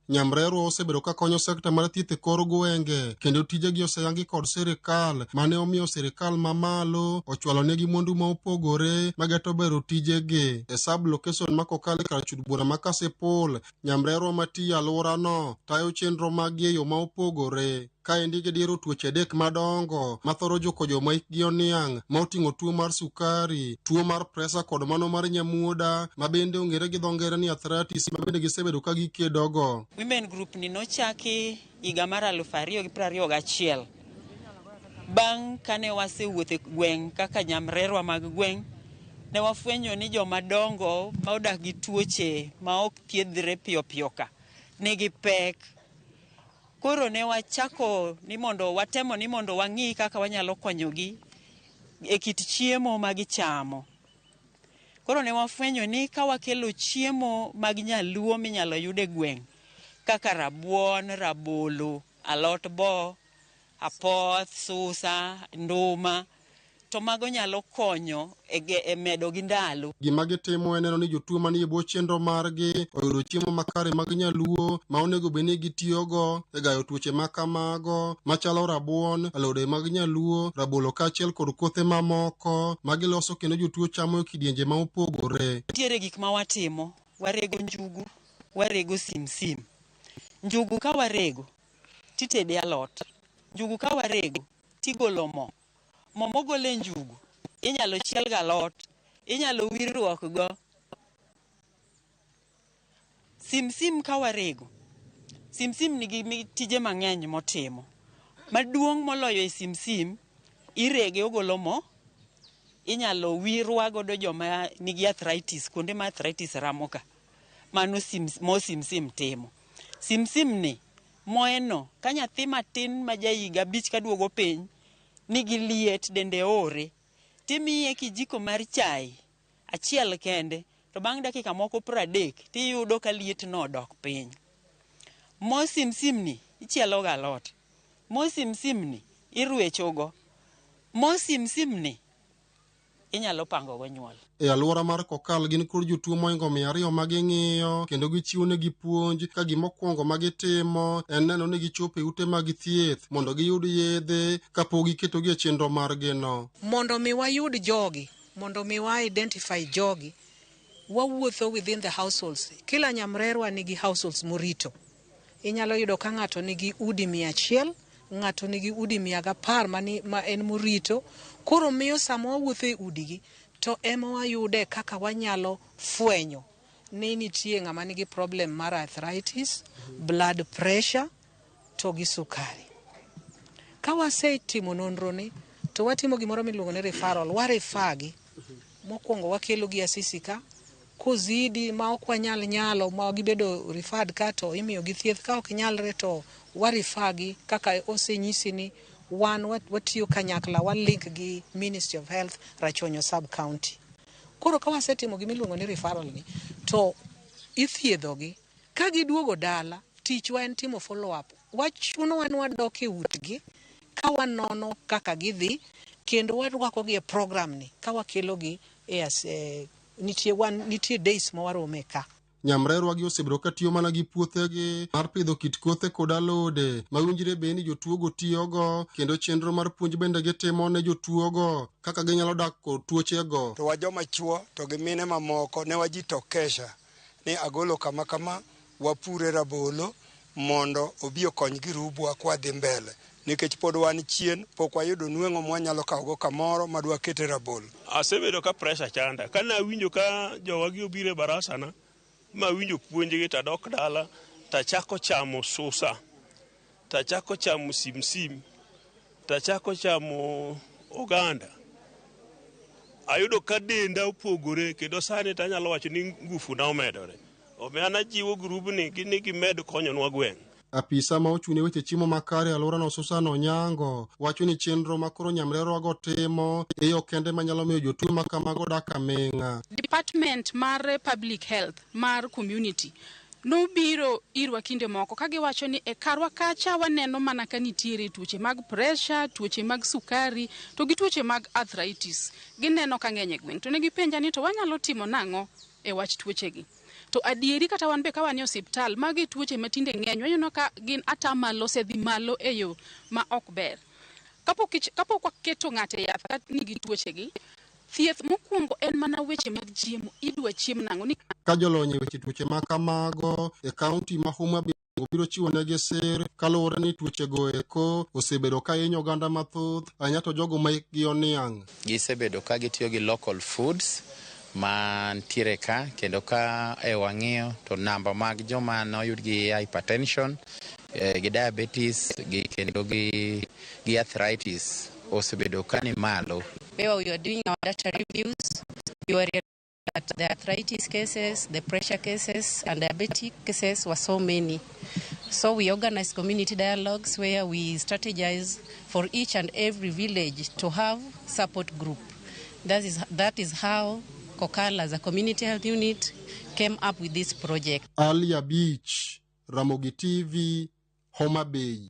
Nyamrerwa osebedo ka konyo sekta mar thieth e kor gwenge kendo tijegi oseyangi kod sirikal mane omiyo sirikal mamalo ochwalo negi mwandu ma opogore mageto bero tijegi. E sub location ma Kokal e kar chud bura ma Kasipul, nyamrerwa matiyo e alworano tayo chenro maggi e yo ma opogore. Kaendi gidiro tuoche 3 madongo mathoro juko joma hikgi oniang' ma oting'o tuo mar sukari, tuo mar presa kod mano mar nyamuoda ma bende ong'ere gi dho ngere ni arthritis ma bende gisebedo ka gikedogo. Women group ni nochaki higa mar 2021 bang' kane wasewuotho e gweng' kaka nyamrerwa mag gweng' ne wafwenyo ni joma dongo ma odak gi tuoche ma ok thiedhre piyo piyo ka nigi pek. Koro ne wachako ni mondo watemo ni mondo wang'i kaka wanyalo konyogi e kit chiemo ma gichamo. Koro ne wafwenyo ni ka wakelo chiemo mag nyaluo minyalo yud e gweng' kaka rabuon, rabolo, alot bo, apoth, susa, nduma, to mago nyalo konyo e medo gi ndalo. Gima gitimo en neno ni jotuo manie bwo chenro margi oyudo chiemo makare mag nyaluo ma onego bed ni gitiyogo e gayo tuoche ma kamago machalo rabuon, alode mag nyaluo, rabolo kaachiel kod kothe mamoko ma giloso kendo jotuo chamo e kidienje ma opogore. Nitiere gik ma watimo, warego njugu, warego simsim. Njugu ka warego titede alot, njugu ka warego tigolo mo. Mo mogol e njugu inyalo chiel gi alot, inyalo wirruok go. Simsim ka warego Simsim nigi tije mang'eny motimo. Maduong' moloyo e simsim, irege ogolo mo, inyalo wirwa godo joma nigi arthritis, kuonde ma arthritis ramo ka. Mano mo simsim timo. Simsim ni, moeno, ka nyathi matin ma jahiga 5 kaduogo piny, nigi liet dende ore, timiye kijiko mar chai achiel kende, to bang' dakika moko 30 tiyudo ka liet no odok piny. Mo simsim ni ichielo ga alot. Mo simsim ni irwechogo. Mo simsim ni inyalo pango go nyuol. E alwora mar Kokal gin kod jotuo moingo 200 ma ging'iyo kendo gichiwonegi puonj ka gimokwongo ma gitimo en neno ni gichopo e ute mag thieth mondo giyud yedhe kapok giketogi e chenro margino. Mondo mi wayud jogi, mondo mi wa identify jogi, wawuotho within the households. Kila nyamrerwa nigi households morito. Inyalo yudo ka ng'ato nigi udi 100, ng'ato nigi udi 110 ma en morito. Koro miyo sama wawuotho e udigi to ema wayude kaka wanyalo fwenyo ni nitie ng'ama nigi problem mar arthritis, blood pressure to gi sukari. Ka wasetimo nonro ni to watimo gimoro miluongo ni referral, wa refer gi. Mokwongo wakelo gi Asisi ka, kozidi ma ok wanyal nyalo ma gibedo referred ka to imiyo gi thieth, ka ok nyalre to wa refer gi kaka osenyisi ni wan watiyo kanyakla, wa link gi Ministry of Health Rachuonyo sub county. Koro ka wasetimo gima iluongo ni referral ni to ithiedho gi, ka giduogo dala tichwa en timo follow up. Wachuno wan wadok e utgi ka wanono kaka gidhi kendo warwako gi e program ni ka wakelo gi e nitie days ma warome ka. Nyamrerwa gi osebedo ka tiyo mana gi puothegi mar pidho kit kothe kod alode ma winjre be ni jotuogo tiyogo, kendo chenro mar puonj bende gitimo ne jotuogo kaka ginyalo dak kod tuochego. To wa joma chuo to gi mine mamoko ne wajitokesha ni agolo kama kama wapure rabolo mondo obi okony girubwa kwa dhi mbele, nikech pod wan chien, pok wayudo nweng'o mwanyalo kawogo kamoro madwa kete rabolo. Asebedo ka pressure chanda, kane awinjo ka jowagi obiro e barasana ma winjo puonjgi tadok dala tachako chamo susa, tachako chamo simsim, tachako chamo oganda. Ayudo ka denda opogore kendo sani tanyalo wacho ni ngufu na omedore. Omiyo an ajiwo grubni ni gimed konyonwa gweng'. Apisa ma ochung' ne weche chiemo makare e alworano Susan Onyango wacho ni chenro ma koro nyamrerwago timo e yo kende manyalo miyo jotuo ma kamago dak aming'a. Department mar Public Health mar community nobiro irwa kinde moko ka giwacho ni e karwa kacha waneno mana ka nitiere tuoche mag pressure, tuoche mag sukari to gi tuoche mag arthritis. Gineno ka ng'eny e gweng'. To ne gipenja ni to wanyalo timo nang'o e wach tuochegi. To adieri kata wan be ka wan e osiptal, magi tuoche matinde ng'eny, waneno ka gin atamalo osedhi malo e yo ma ok ber. Kapok waketo ng'ato e yath ka nigi tuochegi, thieth mokwongo en mana weche mag chiemo. Idwa chiem nang'o? Ni Ka jolony e weche tuoche ma kamago e kaunti ma Homa Bay biro chiwo negi sir kaluwore ni tuochego eko osebedo ka hinyo oganda mathoth ahinya to jogo ma hikgi oniang'. Gisebedo ka gitiyo gi local foods mantiere ka, kendo ka e wang'iyo to namba mag joma noyud gi hypertension, gi diabetes gi kendo gi arthritis osebedo ka ni malo. Where we were doing our data reviews, we were realizing that the arthritis cases, the pressure cases, and diabetic cases were so many. So we organized community dialogues where we strategize for each and every village to have support group. That is how Kokal as a community health unit came up with this project. Alia Beach, Ramogi TV, Homa Bay.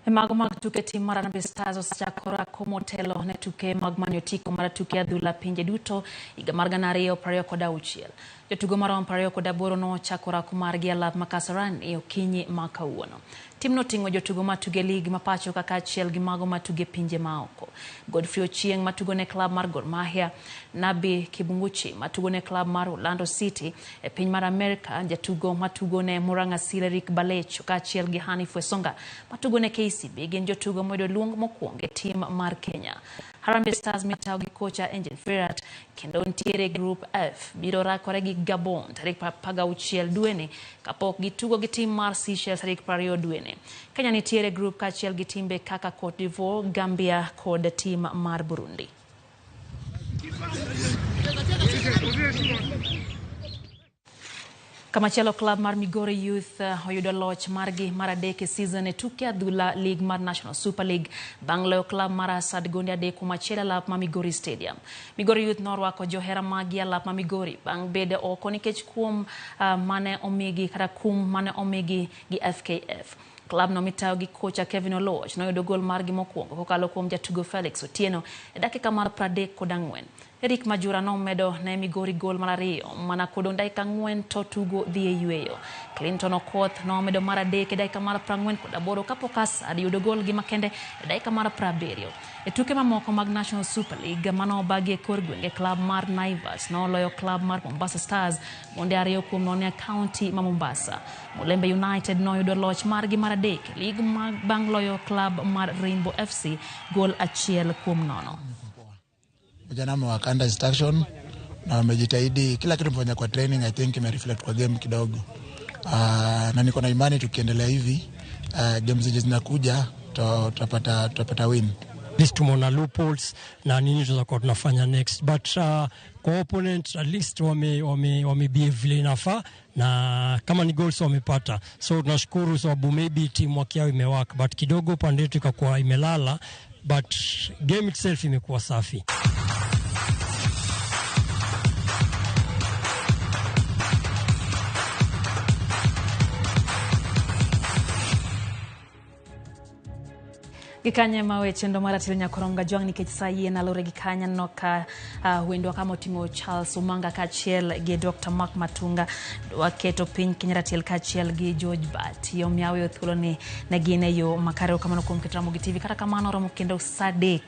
E mago mag tuke, tim mar Harambee Stars osechako rako motelo ne tuke mag manyo otiko mar tuke adhula pinje duto higa mar 2026. Jotugo maromo 28 nochako rako margi e alap ma Kasarani e okinyi ma kawuono. Timno oting'o jotugo matugo e lig ma pacho ka kaachiel gi mago matugo e pinje maoko. Godfrey Ochieng matugo ne klab mar Gor Mahia, Nabi Kibunguchi matugo ne klab mar Orlando City e piny mar Amerka, jatugo matugo ne Murang'a Seal Eric Balecho kaachiel gi Hanif Wesonga matugo ne KCB gin jotugo moyudo luong mokwongo e tim mar Kenya. Harambee Stars mitayo gi kocha Engin Firat kendo ntiere e Group F biro rakore gi Gabon tarik 16 dweni kapok gitugo gi tim mar Seychelles tarik 20 dweni. Kenya nitiere e group kaachiel gi timbe kaka Cote d'Ivoire, Gambia kod tim mar Burundi. Kamachielo klab mar Migori Youth oyudo loch margi mar adek e season e tuke adhula League mar National Super League bang' loyo klab mar Asad gonde 3-1 e alap ma Migori Stadium. Migori Youth norwako johera maggi e alap ma Migori bang' bedo oko nikech kuom mane omigi kata kum mane omigi gi FKF. Klab no mitayo gi kocha Kevin Oluoch noyudo gol margi mokwongo kokalo kuom jatugo Felix Otieno e dakika mar 34. Eric Majura nomedo ne Migori gol mar ariyo mana kodong' dakika 4 to tugo dhi e yweyo. Clinton Okoth nomedo mar adek e dakika mar 48 kapok Asad yudo gol gi makende e dakika mar 70. E tuke mamoko mag National Super League manobagi e kor gwenge, klab mar Naivas noloyo klab mar Mombasa Stars gonde 2-0 e kaunti ma Mombasa. Mulembe United noyudo loch margi mar adek e lig bang' loyo klab mar Rainbow FC gol 1-0. Vijana wamewakanda instruction na wamejitahidi, kila kitu tumefanya kwa training I think imereflect kwa game kidogo. Na niko na imani tukiendelea hivi games zenye zinakuja tutapata win. At least tumeona loopholes na nini tutakuwa tunafanya next, but kwa opponent at least wame behave vile inafaa na kama ni goals wamepata, so tunashukuru sababu maybe teamwork yao imework, but kidogo pande yetu ikakuwa imelala, but game itself imekuwa safi. Gikanye ma weche ndo mar atil nyakoronga jwang' nikech sa yie nalore gi kanya no ka wendwa kama oting'o Charles Umanga kaachiel gi Dr. Mark Matunga waketo piny Kenya ratil kaachiel gi George Bat yo miawe thuolo ni ne gin e yo makare kamano kuom keto Ramogi TV. Kata kamano romo kendo sa 3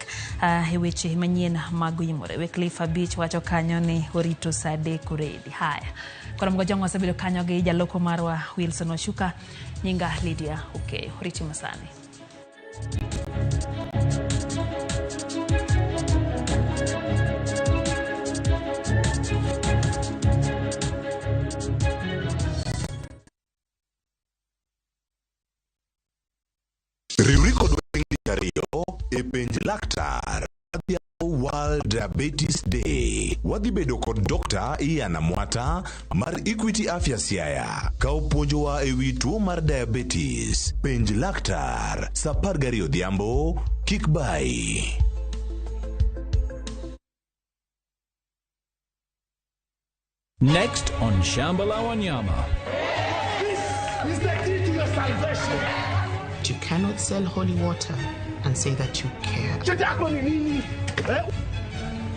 e weche manyien mag oyimore. Wycliffe Abich wacho kanyo ni orito sa 3 already. Haya, Koramogo jwang' wasebedo kanyo gi jaloko marwa Wilson Oshuka, nyinga Lydia Okeyo. Oriti masani. Riwri kod weng' ariyo e penj laktar World Diabetes Day. Wadhi bedo kod Dr. Ian Amwata mar Equity Afya Siaya ka opuonjowa e wi tuo mar diabetes. Penj laktar sa 12 odhiambo, kik bai. Next on Shamba La Wanyama. This is the key to your salvation. You cannot sell holy water and say that you care.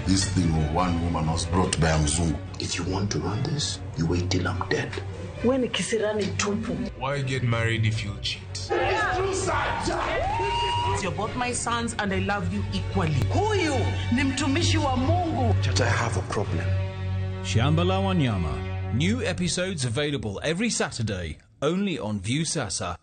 This thing of one woman was brought by a Mzungu. If you want to run this, you wait till I'm dead. When kisirani tupu. Why get married if you'll cheat? It's true, sir. You're both my sons and I love you equally. Huyu ni mtumishi wa Mungu. Chacha, I have a problem. Shamba La Wanyama. New episodes available every Saturday, only on Viusasa.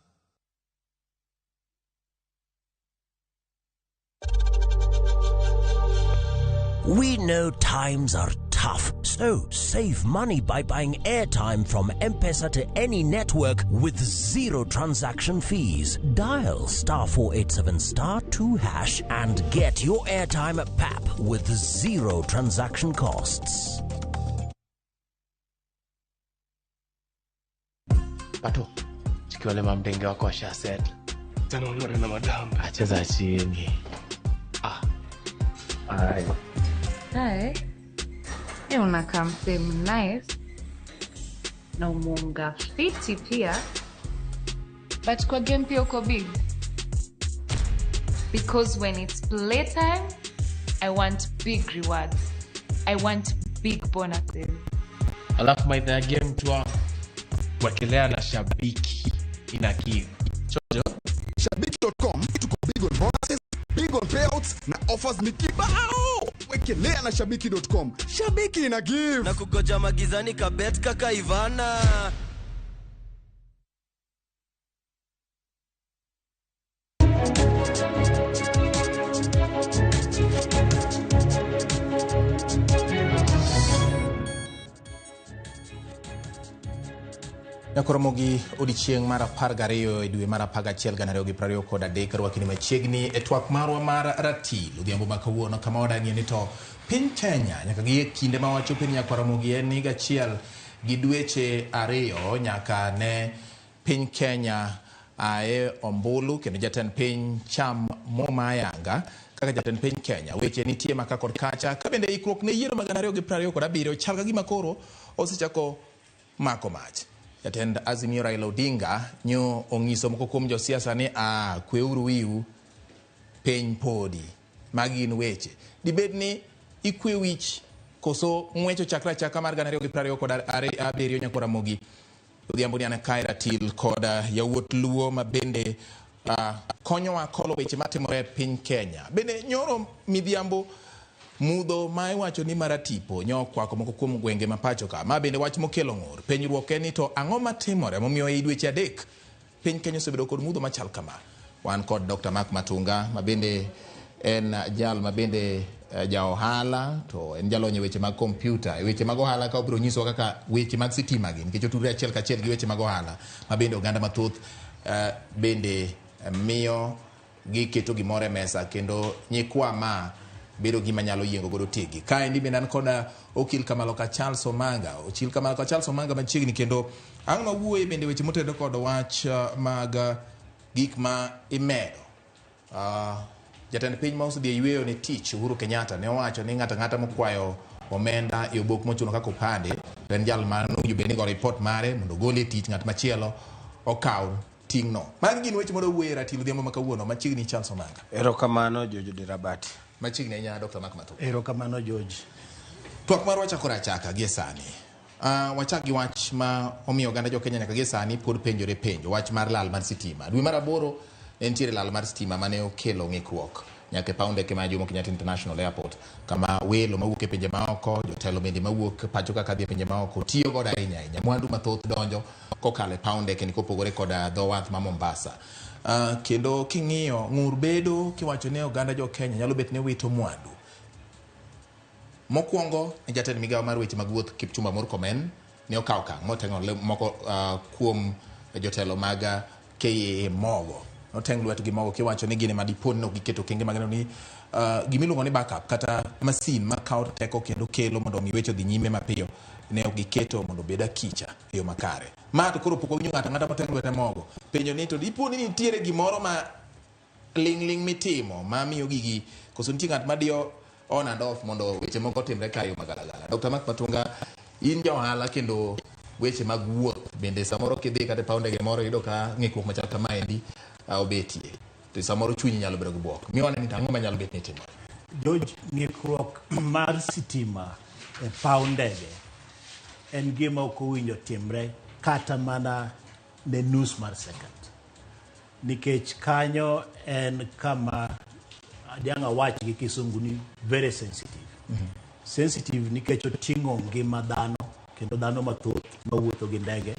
We know times are tough, so save money by buying airtime from M-Pesa to any network with zero transaction fees. Dial *487*2# and get your airtime at PAP with zero transaction costs. Pato, chikiwale mamdenge wako washa settle. Tena ungore na madam. Acheza chini. Ai. Hi. Unakaa msee nice na umeunga fiti pia, but kwa game pia uko big, because when it's playtime I want big rewards, I want big bonuses. Alafu maidha ya game tu hapo, wekelea na shabiki ina kiu. Chojo. Na offers ni kibao. Wekelea na shabiki.com. Shabiki ina give. Na kugoja magizani kabet kaka Ivana. Nyakoromogi odiechieng' mar 12 e dwe mar 11 2023 rwakni machiegni e twak marwa mar ratil odhiambo ma kawuono kama wadang'ie ni to piny Kenya nyaka gi e kinde ma wachopo ni Nyakoromogi en higa achiel gi dweche 2 nyaka ne piny Kenya ae ombulu kendo jatend piny cham muma ayanga kaka jatend piny Kenya weche nitie maka kod kacha ka bende ikruok ne yiero mag 2027 chal ka gima koro osechako mako mach. Jatend Azimio Raila Odinga nyo onyiso moko kuom josiasa ni kweuru wiu piny podi. Magi gin weche. Dibed ni ikwe wich koso ng'wech ochakre achaka mar 2027 Nyakoromogi. Odhiambo ni an kae ratil kod yawuot Luo ma bende konyowa kolo weche matimore e piny Kenya. Bende nyoro midhiambo mudho ma iwacho ni maratipo nyo okwako moko kuom gwenge ma pacho ka. Ma bende wach mokelo ng'ur. Penjruok en ni to ang'o matimore momiyo ei dweche 3 piny Kenya osebedo kod mudho machal kama. Wan kod Dr. Mark Matunga ma bende en jal ma bende ja ohala to en jalony e weche mag kompyuta. E weche mag ohala ka obiro nyisowa kaka weche mag sitima gi nikech otudore achiel kachiel gi weche mag ohala ma bende oganda mathoth bende miyo giketo gimoro e mesa kendo nyikwa ma bedo gima nyalo yiengo godo tigi. Kaendi bende an kod okil Kamaloka Charles Omanga. Okil Kamaloka Charles Omanga machiegni kendo ang' mawuoye bende weche motenore kod wach mag gik ma imedo. Jatend piny ma osedhi e yweyo ne tich Uhuru Kenyatta ne owacho ni ng'ato ang'ata mokwayo omenda e obok mochuno kaka opande to en jal ma nowinjo bed ni go report mare mondo ogole e tich ng'at machielo okaw ting'no. Magi gin weche mondo wuoye ratil odhiambo ma kawuono machiegni Charles Omanga. Erokamano George Dirabati. Machiegni ahinya Dr. Mark Matunga. Erokamano George. Twak marwa chakore achaka gie sani. Wachak gi wach ma omiyo oganda jo Kenya nyaka gie sani pod penjore penjo, wach mar lal mar sitima. Dwe mar 8 ne nitiere lal mar sitima mane okelo ng'ikruok nyaka e paw ndeke mar Jomo Kenyatta International Airport kama welo mawuok e pinje maoko, jotelo bende mawuok pacho kaka dhi e pinje maoko tiyo godo ahinya ahinya. Mwandu mathoth donjo kokalo e paw ndeke ni kopogore kod dho wath ma Mombasa. Kendo king'iyo ng'ur bedo kiwacho ni oganda jo Kenya nyalo bet ni wito mwandu. Mokwongo ni jatend migawo mar weche mag wuoth Kipchumba Murkomen ne okawo okang' moteng'o moko kuom jotelo mag KAA mogo. Noteng' lwetgi mogo kiwacho ni gin ema dipo ni ok giketo okenge mag neno ni gimiluongo ni backup kata masin makawo teko kendo kelo mondo omi weche odhi nyime mapiyo ne ok giketo mondo obed akicha e yo makare. Ma to koro pok wawinjo ng'ato ang'ata moteng' lwete mogo. Penjo ni to dipo ni nitiere gimoro ma ling' ling' mitimo mamiyo gigi koso nitie ng'at madiyo on and off mondo weche moko otimre ka e yo magalagala. Dr. Mark Matunga, in ja ohala kendo weche mag wuoth bende samoro kidhi kata e paw ndege moro iyudo ka ng'ikruok machal kamaendi obetie. To samoro chunyi nyalo bedo gi buok. Miwa ni to ang'o manyalo bet ni timore? George, ng'ikruok mar sitima e paw ndege en gima ok owinjo timre kata mana ne nus mar second. Nikech kanyo en kama adiang' awach gi kisungu ni very sensitive. Sensitive nikech oting'o ngima dhano kendo dhano mathoth mawuotho gi ndege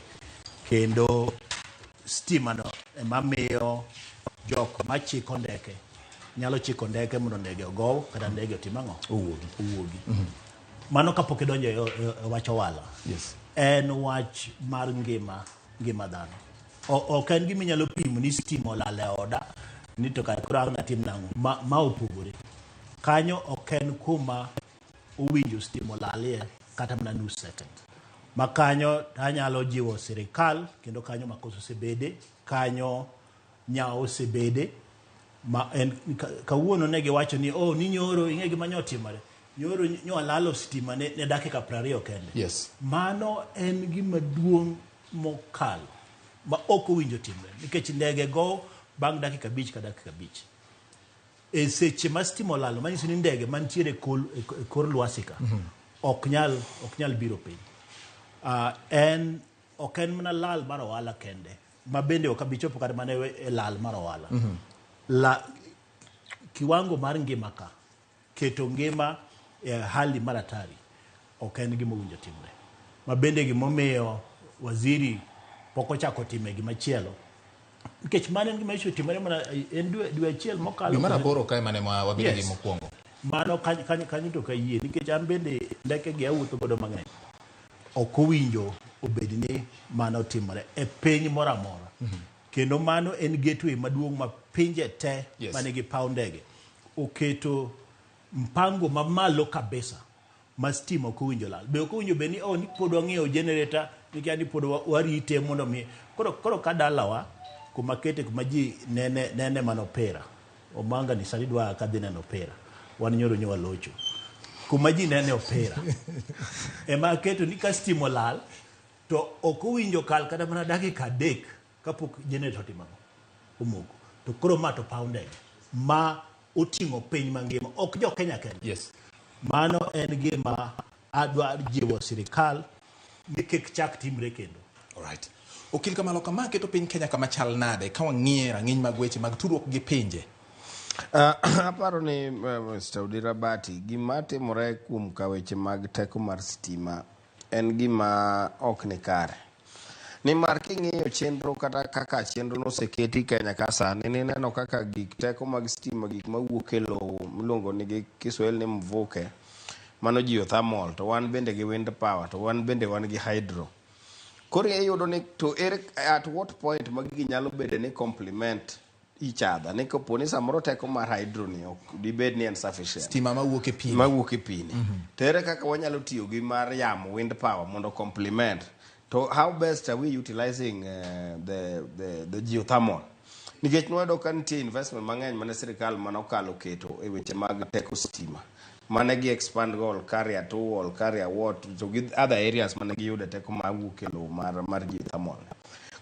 kendo stima no ema miyo jok machiko ndeke nyalo chiko ndeke mondo ndege ogow kata ndege otim ang'o? Owuogi. Mano kapok idonjo e wach ohala. Yes. En wach mar ngima dhano. Ok en gima inyalo pimo ni stima olal e oda ni to kare koro ang' natim nang'o. Ma opogore. Kanyo ok en kuma owinjo stima olalie kata mana nus second. Ma kanyo anyalo jiwo sirikal kendo kanyo makosa osebede, kanyo nyawo osebede. Ma en kawuono ne giwacho ni oh ni nyoro ing'e gima nyo otimore. Nyoro nyo alalo stima ne dakika 20 kende. Yes. Mano en gima duong' mokalo ma ok owinjo timre nikech ndege go bang' dakika 5 ka dakika 5. E seche ma stima olalo manyiso ni ndege mantiere e kor lwasi ka ok nyal biro piny. Ok en mana lal mar ohala kende ma bende ok abi chopo kata mana e lal mar ohala. Kiwango mar ngima ka, keto ngima e hali mar hatari ok en gima owinjo timre. Ma bende gimomiyo waziri pok ochako time gimachielo. Nikech mano en gima osetimore mana en dwe achiel mokalo. Dwe mar aboro kae mane ma wabedo gi Yes. mokwongo. Mano kanyo to kayie nikech an bende ndeke gi awuotho godo mang'eny. Ok owinjo obed ni mano timore e piny moro amora. Kendo mano en gateway maduong' ma pinje te manigi paw ndege oketo mpango mamalo kabisa ma stima ok owinjo lal. Be ok owinjo bed ni oh, ni pod wang'iewo generator nikia ni pod warite mondo mi koro ka dalawa kuma kete kuma ji nene mana opira. Omanga ni sani dwa kadhi neno opira. Wan nyoro nyo walocho. Kuma ji nene opira. Ema aketo ni ka stima olal to ok owinjo kal kata mana dakika 3 kapok generator otimo ang'o? Omoko. To koro ma to paw ndege ma oting'o piny mangima, ok jo Kenya kende. Yes. Mano en gima adwa jiwo sirikal ni kik chak timre kendo. Alright. Okil Kamalo, kama keto piny Kenya kama chal nade ka wang'iye rang'iny mag weche mag tudruok gi pinje? Aparo ni Mr. Odira Bati, gima timore kuom ka weche mag teko mar stima en gima ok ni kare. Nimar king'iyo chenro kata kaka chenro noseketi Kenya ka sani, nineno kaka gik teko mag stima, gik mawuok e lowo miluongo ni gi Kiswahili ni mvuke, mano geothermal, to wan bende gi wind power, to wan bende wan gi hydro. Koro iyudo ni to ere at what point ma gigi nyalo bedo ni complement each other, ni kapo ni samoro teko mar hydro ni ok dibed ni en sufficient. Stima mawuok e pi. Mawuok e pi ni. To ere kaka wanyalo tiyo gi mar yamo wind power mondo complement. To how best are we utilizing the geothermal? Nikech nwayudo ka nitie investment mang'eny mane sirikal mane okalo keto e weche mag teko stima. Mane gi expand go Olkaria 2, Olkaria what, to gi other areas mane giyude teko mawuok e lowo mar geothermal.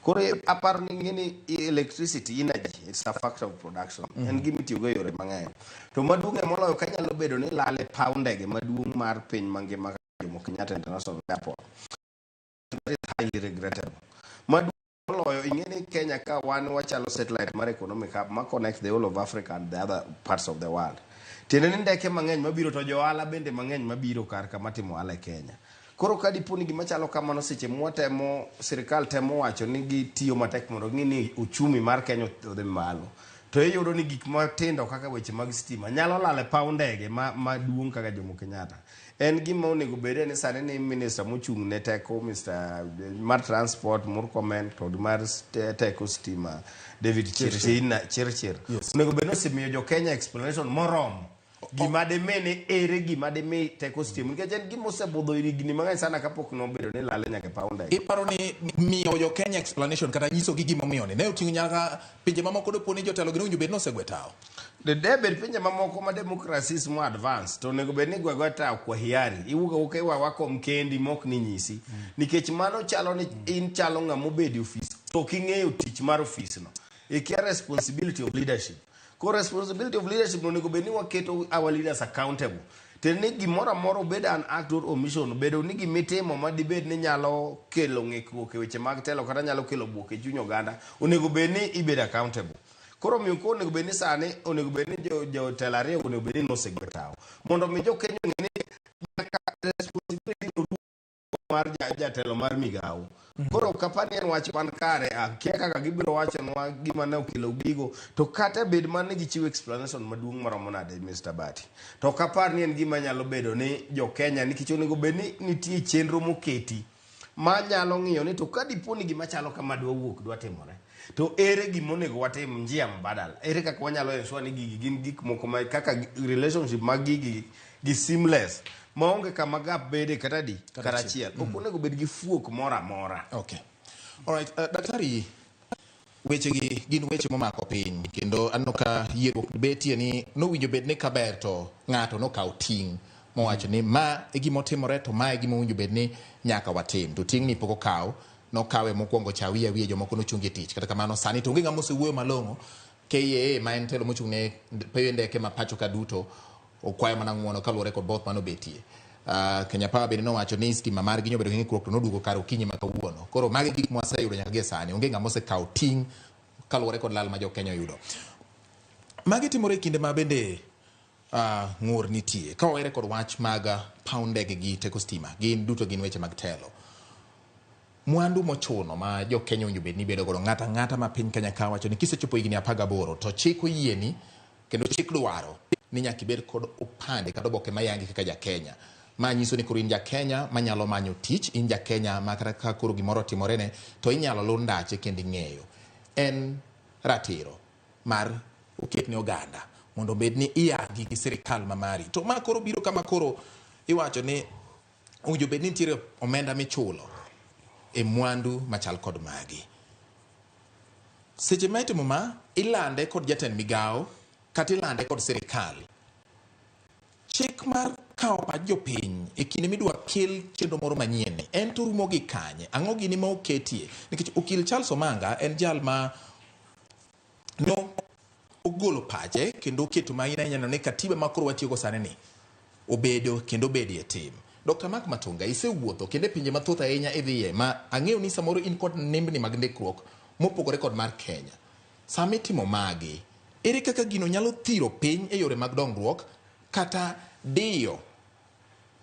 Koro aparo ni ng'eni electricity, energy, it's a factor of production. En gima itiyogo e yore mang'eny. To maduong' moloyo ka nyalo bedo ni lal e paw ndege maduong' mar piny mangima kaka Jomo Kenyatta International Airport. That is highly regrettable. Maduong' moloyo ing'e ni Kenya ka wan wachalo satellite mar economic hub ma connect the whole of Africa and the other parts of the world. Tiende ni ndeke mang'eny mabiro to jo ohala bende mang'eny mabiro kar kama timo ohala e Kenya. Koro ka dipo ni gima chalo kamano seche mwatemo sirikal temo wacho ni gitiyo matek mondo ging'i ni uchumi mar Kenya odhi malo. To iyudo ni gik matindo kaka weche mag stima nyalo lal e paw ndege maduong' kaka Jomo Kenyatta. En gima onego bede ni sani ni minister mochung' ne teko Mr. mar transport Murkomen to mar teko stima David Chirchir. Yes. Onego bed ni osemiyo jo Kenya explanation moromo. Gima dimi ni ere gima dimi teko stima nikech en gima osebudho higni mang'eny sana kapok nobedo ni lale nyaka e paw ndege. Iparo ni miyo jo Kenya explanation kata nyisogi gimomiyo ni ne oting'o nyaka pinje mamoko dopo ni jotelo gi nowinjo bed ni osegwe tawo. De bed pinje mamoko ma democracy is more advanced to onego bed ni gwe tawo kwa hiari. Iwuok awuoka iwa kom kendi mok ni nyisi. Nikech mano chalo ni in chalo ng'ama obedo e ofis to ok ing'eyo tich mar ofis no. Ikia responsibility of leadership. Ko responsibility of leadership onego bed ni waketo our leaders accountable. Tiende ni gimoro amora obed an act or omission, bedo ni gimitimo ma dibed ni nyalo kelo ng'ikruok e weche mag telo kata nyalo kelo buok e chuny oganda, onego bed ni ibedo accountable. Koro omiyo ko onego bed ni sani, onego bed ni jotelo ariyo onego bed ni nosegwe tawo. Mondo mi jo Kenya ong'e ni nyaka responsibility no mar jatelo mar migawo. Koro kapani en wach man kare, akia kaka gibiro wachonwa gima ne okelo gigo, to kata bed mana ni gichiwo explanation maduong' maromo nade Mr. Bati. To ok apar ni en gima nyalo bedo ni jo Kenya, nikech onego bed ni nitie chenro moketi ma nyalo ng'iyo ni to ka dipo ni gima chalo kama dwa wuok dwa timore, to ere gima onego watim njia mbadala, ere kaka wanyalo ensure ni gigi gin gik moko ma kaka relationship mag gigi gi seamless maonge kama gap bede kata di kata achiel. Ok onego bed gi fuok moro amora. Okay. Alright, daktari, wechegi gin weche momako piny kendo aneno ka yierruok betie ni nowinjo bed ni kaber to ng'ato nokaw ting' mowacho ni ma e gima otimore to ma e gima owinjo bed ni nyaka watim, to ting' ni pok okaw, nokawe mokwongo cha wiye wiye jomoko nochungi e tich. Kata kamano sani to onge ng'ama osewuoyo malong'o. KAA ma en telo mochung' ne peyo ndeke ma pacho ka duto okwayo mana ng'uono kaluwore kod both manobetie. Kenya Power bende nowacho ni stima margi nyobedo gi ng'ikruok to noduogo kar okinyi ma kawuono. Koro magi gik mwaseyudo nyaka gie sani, onge ng'ama osekawo ting' kaluwore kod lal ma jo Kenya oyudo. Magi timore e kinde ma bende ng'ur nitie. Ka wawere kod wach mag paw ndege gi teko stima, gin duto gin weche mag telo. Mwandu mochuno ma jo Kenya owinjo bed ni bedo godo, ng'ato ang'ata ma piny Kenya ka wacho ni kisechopo higni 18 to chik oyieni kendo chik dwaro ni nyaka ibed kod opande kata oboke mayangi kaka ja Kenya. Ma nyiso ni koro in ja Kenya manyalo manyo tich, in ja Kenya ma kata ka koro gimoro otimorene to inyalo luw ndache kendo ing'eyo. En ratiro mar oket ne oganda mondo obed ni iyangi gi sirikal ma mari. To ma koro biro kama koro iwacho ni owinjo bed ni nitiere omenda michulo e mwandu machal kod magi. Seche ma itimo ma, ilande kod jatend migawo kata ilande kod sirikal. Chik mar kawo pach jopiny e kinde midwa kel chenro moro manyien ni, en to rumo gi kanye? Ang'o gini ma oketie? Nikech okil Charles Omanga en jal ma no ogolo pache kendo oketo ma ahinya ni katiba ma koro watiyogo sani ni obedo kendo obedie tim. Dr. Mark Matunga, isewuotho kendo e pinje mathoth ahinya idhiye ma ang'eyo ni samoro in kod nembni mag ndikruok mopogore kod mar Kenya. Sama itimo magi, ere kaka gino nyalo thiro piny e yore mag dongruok kata diyo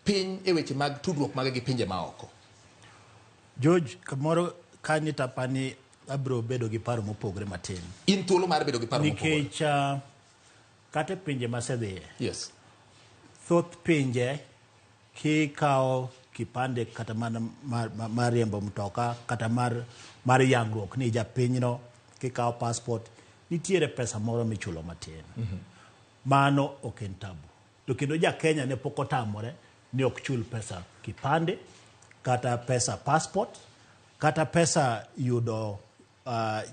piny e weche mag tudruok mage gi pinje maoko? George, kamoro kanyo tapani abiro bedo gi paro mopogore matin. In thuolo mar bedo gi paro mopogore. Nikech kata e pinje masedhiye. Yes. Thoth pinje kikawo kipande kata mana mar riembo mtoka kata mar yangruok ni japinyno, kikawo passport, nitiere pesa moro michulo matin. Mano ok en tabu. To kendo ja Kenya ne pok otamore ni ok chul pesa kipande, kata pesa passport, kata pesa yudo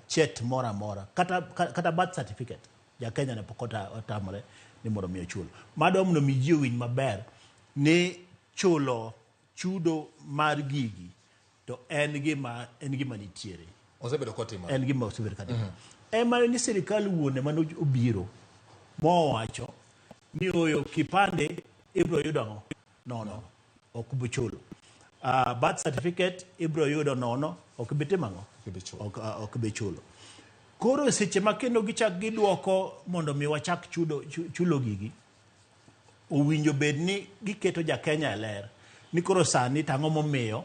chet moro amora, kata birth certificate. Ja Kenya ne pok otamore ni mondo mi ochul. Mado mondo mi ji owinj maber ni chulo chudo mar gigi to en gima nitiere. Osebedo kotimore. En gima osebedo kotimore. Ema ni sirikal wuone mane obiro mowacho ni oyo kipande ibiro yudo ang'o? Nono, ok bi chulo. Birth certificate ibiro yudo nono, ok bi timo ang'o? Ok bi chulo. Koro seche ma kendo gichak giduoko mondo mi wachak chulo gigi, owinjo bed ni giketo ja Kenya e ler ni koro sani tang'o momiyo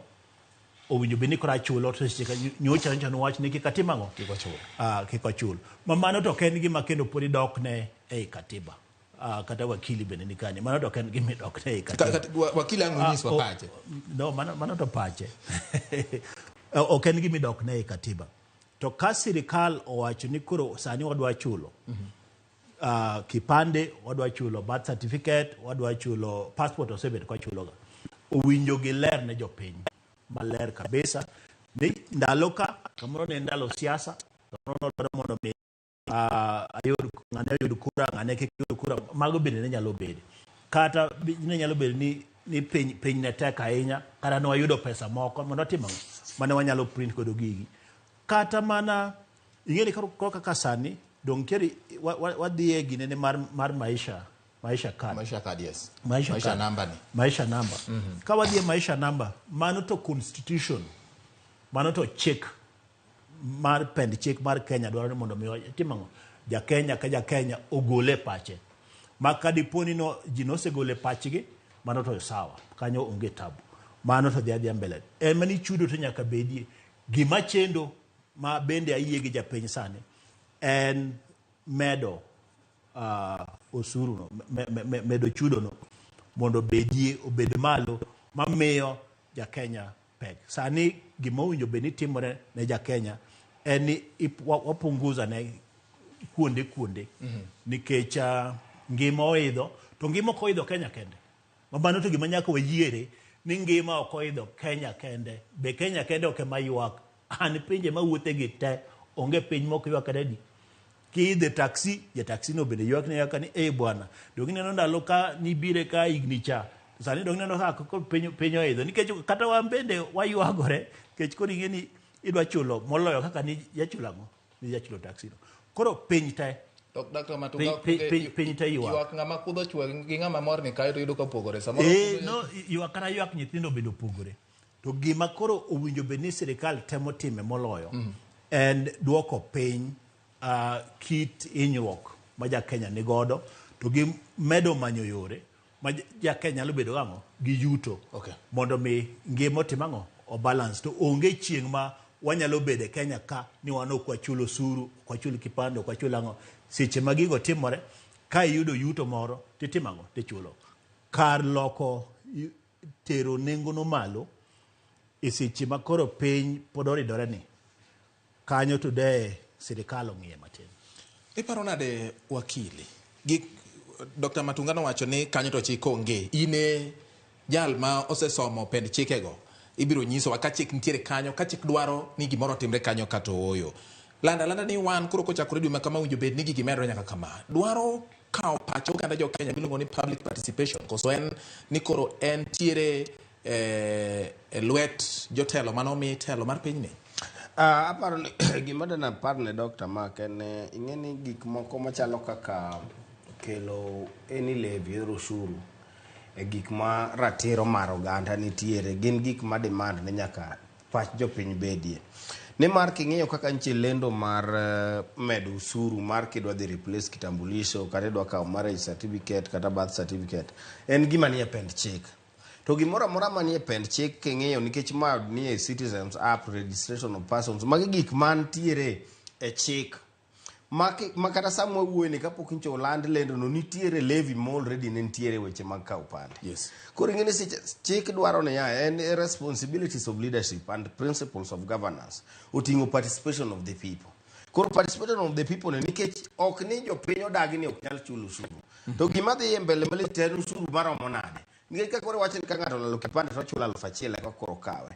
owinjo bed ni koro achulo to seche nyocha nyocha nowach ni kik atim ang'o? Kik achul. Ma mano to ok en gima kendo pod idokne ei katiba. Kata wakili bende ni kanye. Mano to ok en gima idokne ei katiba. Wakili ang' onyiswa pache. No, mano to pache. Ok en gima idokne ei katiba. To ka sirikal owacho ni koro sani wadwa chulo kipande, wadwa chulo birth certificate, wadwa chulo passport osebet kwa chuloga, owinjo gi ler ne jopiny maler kabisa ni ndalo ka kamoro ne ndalo siasa, kamoro nodwaro mondo mi ng'ane oyud kura, ng'ane kik yud kura, mago bende ne nyalo bedo. Kata ne nyalo bedo ni piny ne tek ahinya, kata ne wayudo pesa moko mondo watim ang'o mane wanyalo print godo gigi. Kata mana ing'e ni koro kaka sani dong nitiere wadhi e ginene mar maisha card. Maisha card, yes. Maisha number ni. Maisha number. Ka wadhi e maisha number, mano to constitution, mano to chik mar pend chik mar Kenya dwaro ni mondo mi otim ang'o? Ja Kenya ka ja Kenya ogole pache. Ma ka dipo ni no ji nosegole pachgi, mano to sawa, kanyo onge tabu. Mano to dhi adhiya mbele. En mani chudo to nyaka bedie. Gima chendo ma bende ayie gi japiny sani en medo osuru no, medo chudo no mondo bedie obed malo mamiyo ja Kenya pek. Sani gima owinjo bed ni timore ne ja Kenya en ni wapunguza ne kuonde nikech ngima oidho, to ngima ok oidho Kenya kende. Mano to gima nyaka wayiere ni ngima ok oidho Kenya kende. Be Kenya kende ok ema ywak. An pinje mawuothe gi te onge piny mok ywak kata di. Kiidhe taxi, ja taxi no bende ywak ne ywak ni e bwana. Dong ineno ndalo ka nibire ka higni cha. Sani dong ineno ka piny oidho nikech kata wan bende waywagore nikech koro ing'e ni idwa chulo moloyo kaka ni jachulo ang'o? Ni jachulo taxi no. Koro piny te. Dr. Matunga, piny te ywak. Ywak ng'ama kudho chwe gi ng'ama mor ni kae to yudo ka opogore. Samoro no ywak kata ywak nyithindo bende opogore. To gima koro owinjo bed ni sirikal temo time moloyo en duoko piny kit hinyruok ma ja Kenya ni godo to gi medo manyo yore ma ja Kenya nyalo bedo gang'o gi yuto mondo mi ngima otim ang'o o balance to onge chieng' ma wanyalo bedo e Kenya ka ni wan ok wachul osuru ok wachul kipande ok wachul ang'o seche ma gigo timore ka iyudo yuto moro titimo ang'o tichulo kar loko tero nengono malo e seche ma koro piny pod oridore ni kanyo to de sirikal ong'iye matin. Iparo nade wakili? Gik Dr. Matunga nowacho ni kanyo to chik onge. In e jal ma osesomo pend chikego. Ibiro nyisowa ka chik nitiere kanyo, ka chik dwaro ni gimoro otimre kanyo kata ooyo. Landa landa ni wan koro kochakore dwe ma kama owinjo bed ni gigi medore nyaka kama. Dwaro kawo pach oganda jo Kenya miluongo ni public participation koso en ni koro entiere e lwet jotelo mane omi telo mar pinyni? Aparo ni gima dana apar ne Dr. Mark en ing'e ni gik moko machalo kaka kelo any levy or ushuru e gik ma ratiro mar oganda nitiere gin gik ma demand ni nyaka pach jopiny bedie. Nimar king'iyo kaka nitie lendo mar medo usuru mar kidwa dhi replace kitambulisho kata idwa kawo marriage certificate kata birth certificate en gima nie pend chik. To gimoro amora manie pend chik king'iyo nikech ma nie Citizens App registration of persons magi gik mantiere e chik ma kata sama wawuoyo ni kapok nyocha oland lendo no nitiere levy ma already ne nitiere weche mag kawo pande. Yes. Koro ing'e ni seche chik dwaro niya en responsibilities of leadership and principles of governance oting'o participation of the people. Koro participation of the people ni nikech ok ni jopiny odagi ni ok nyal chulo osuru. To gima dhi e mbele malich to en osuru maromo nade. Nikech ka koro iwacho ni ka ng'ato olalo kipande to ochulo 1000 eka koro kawe.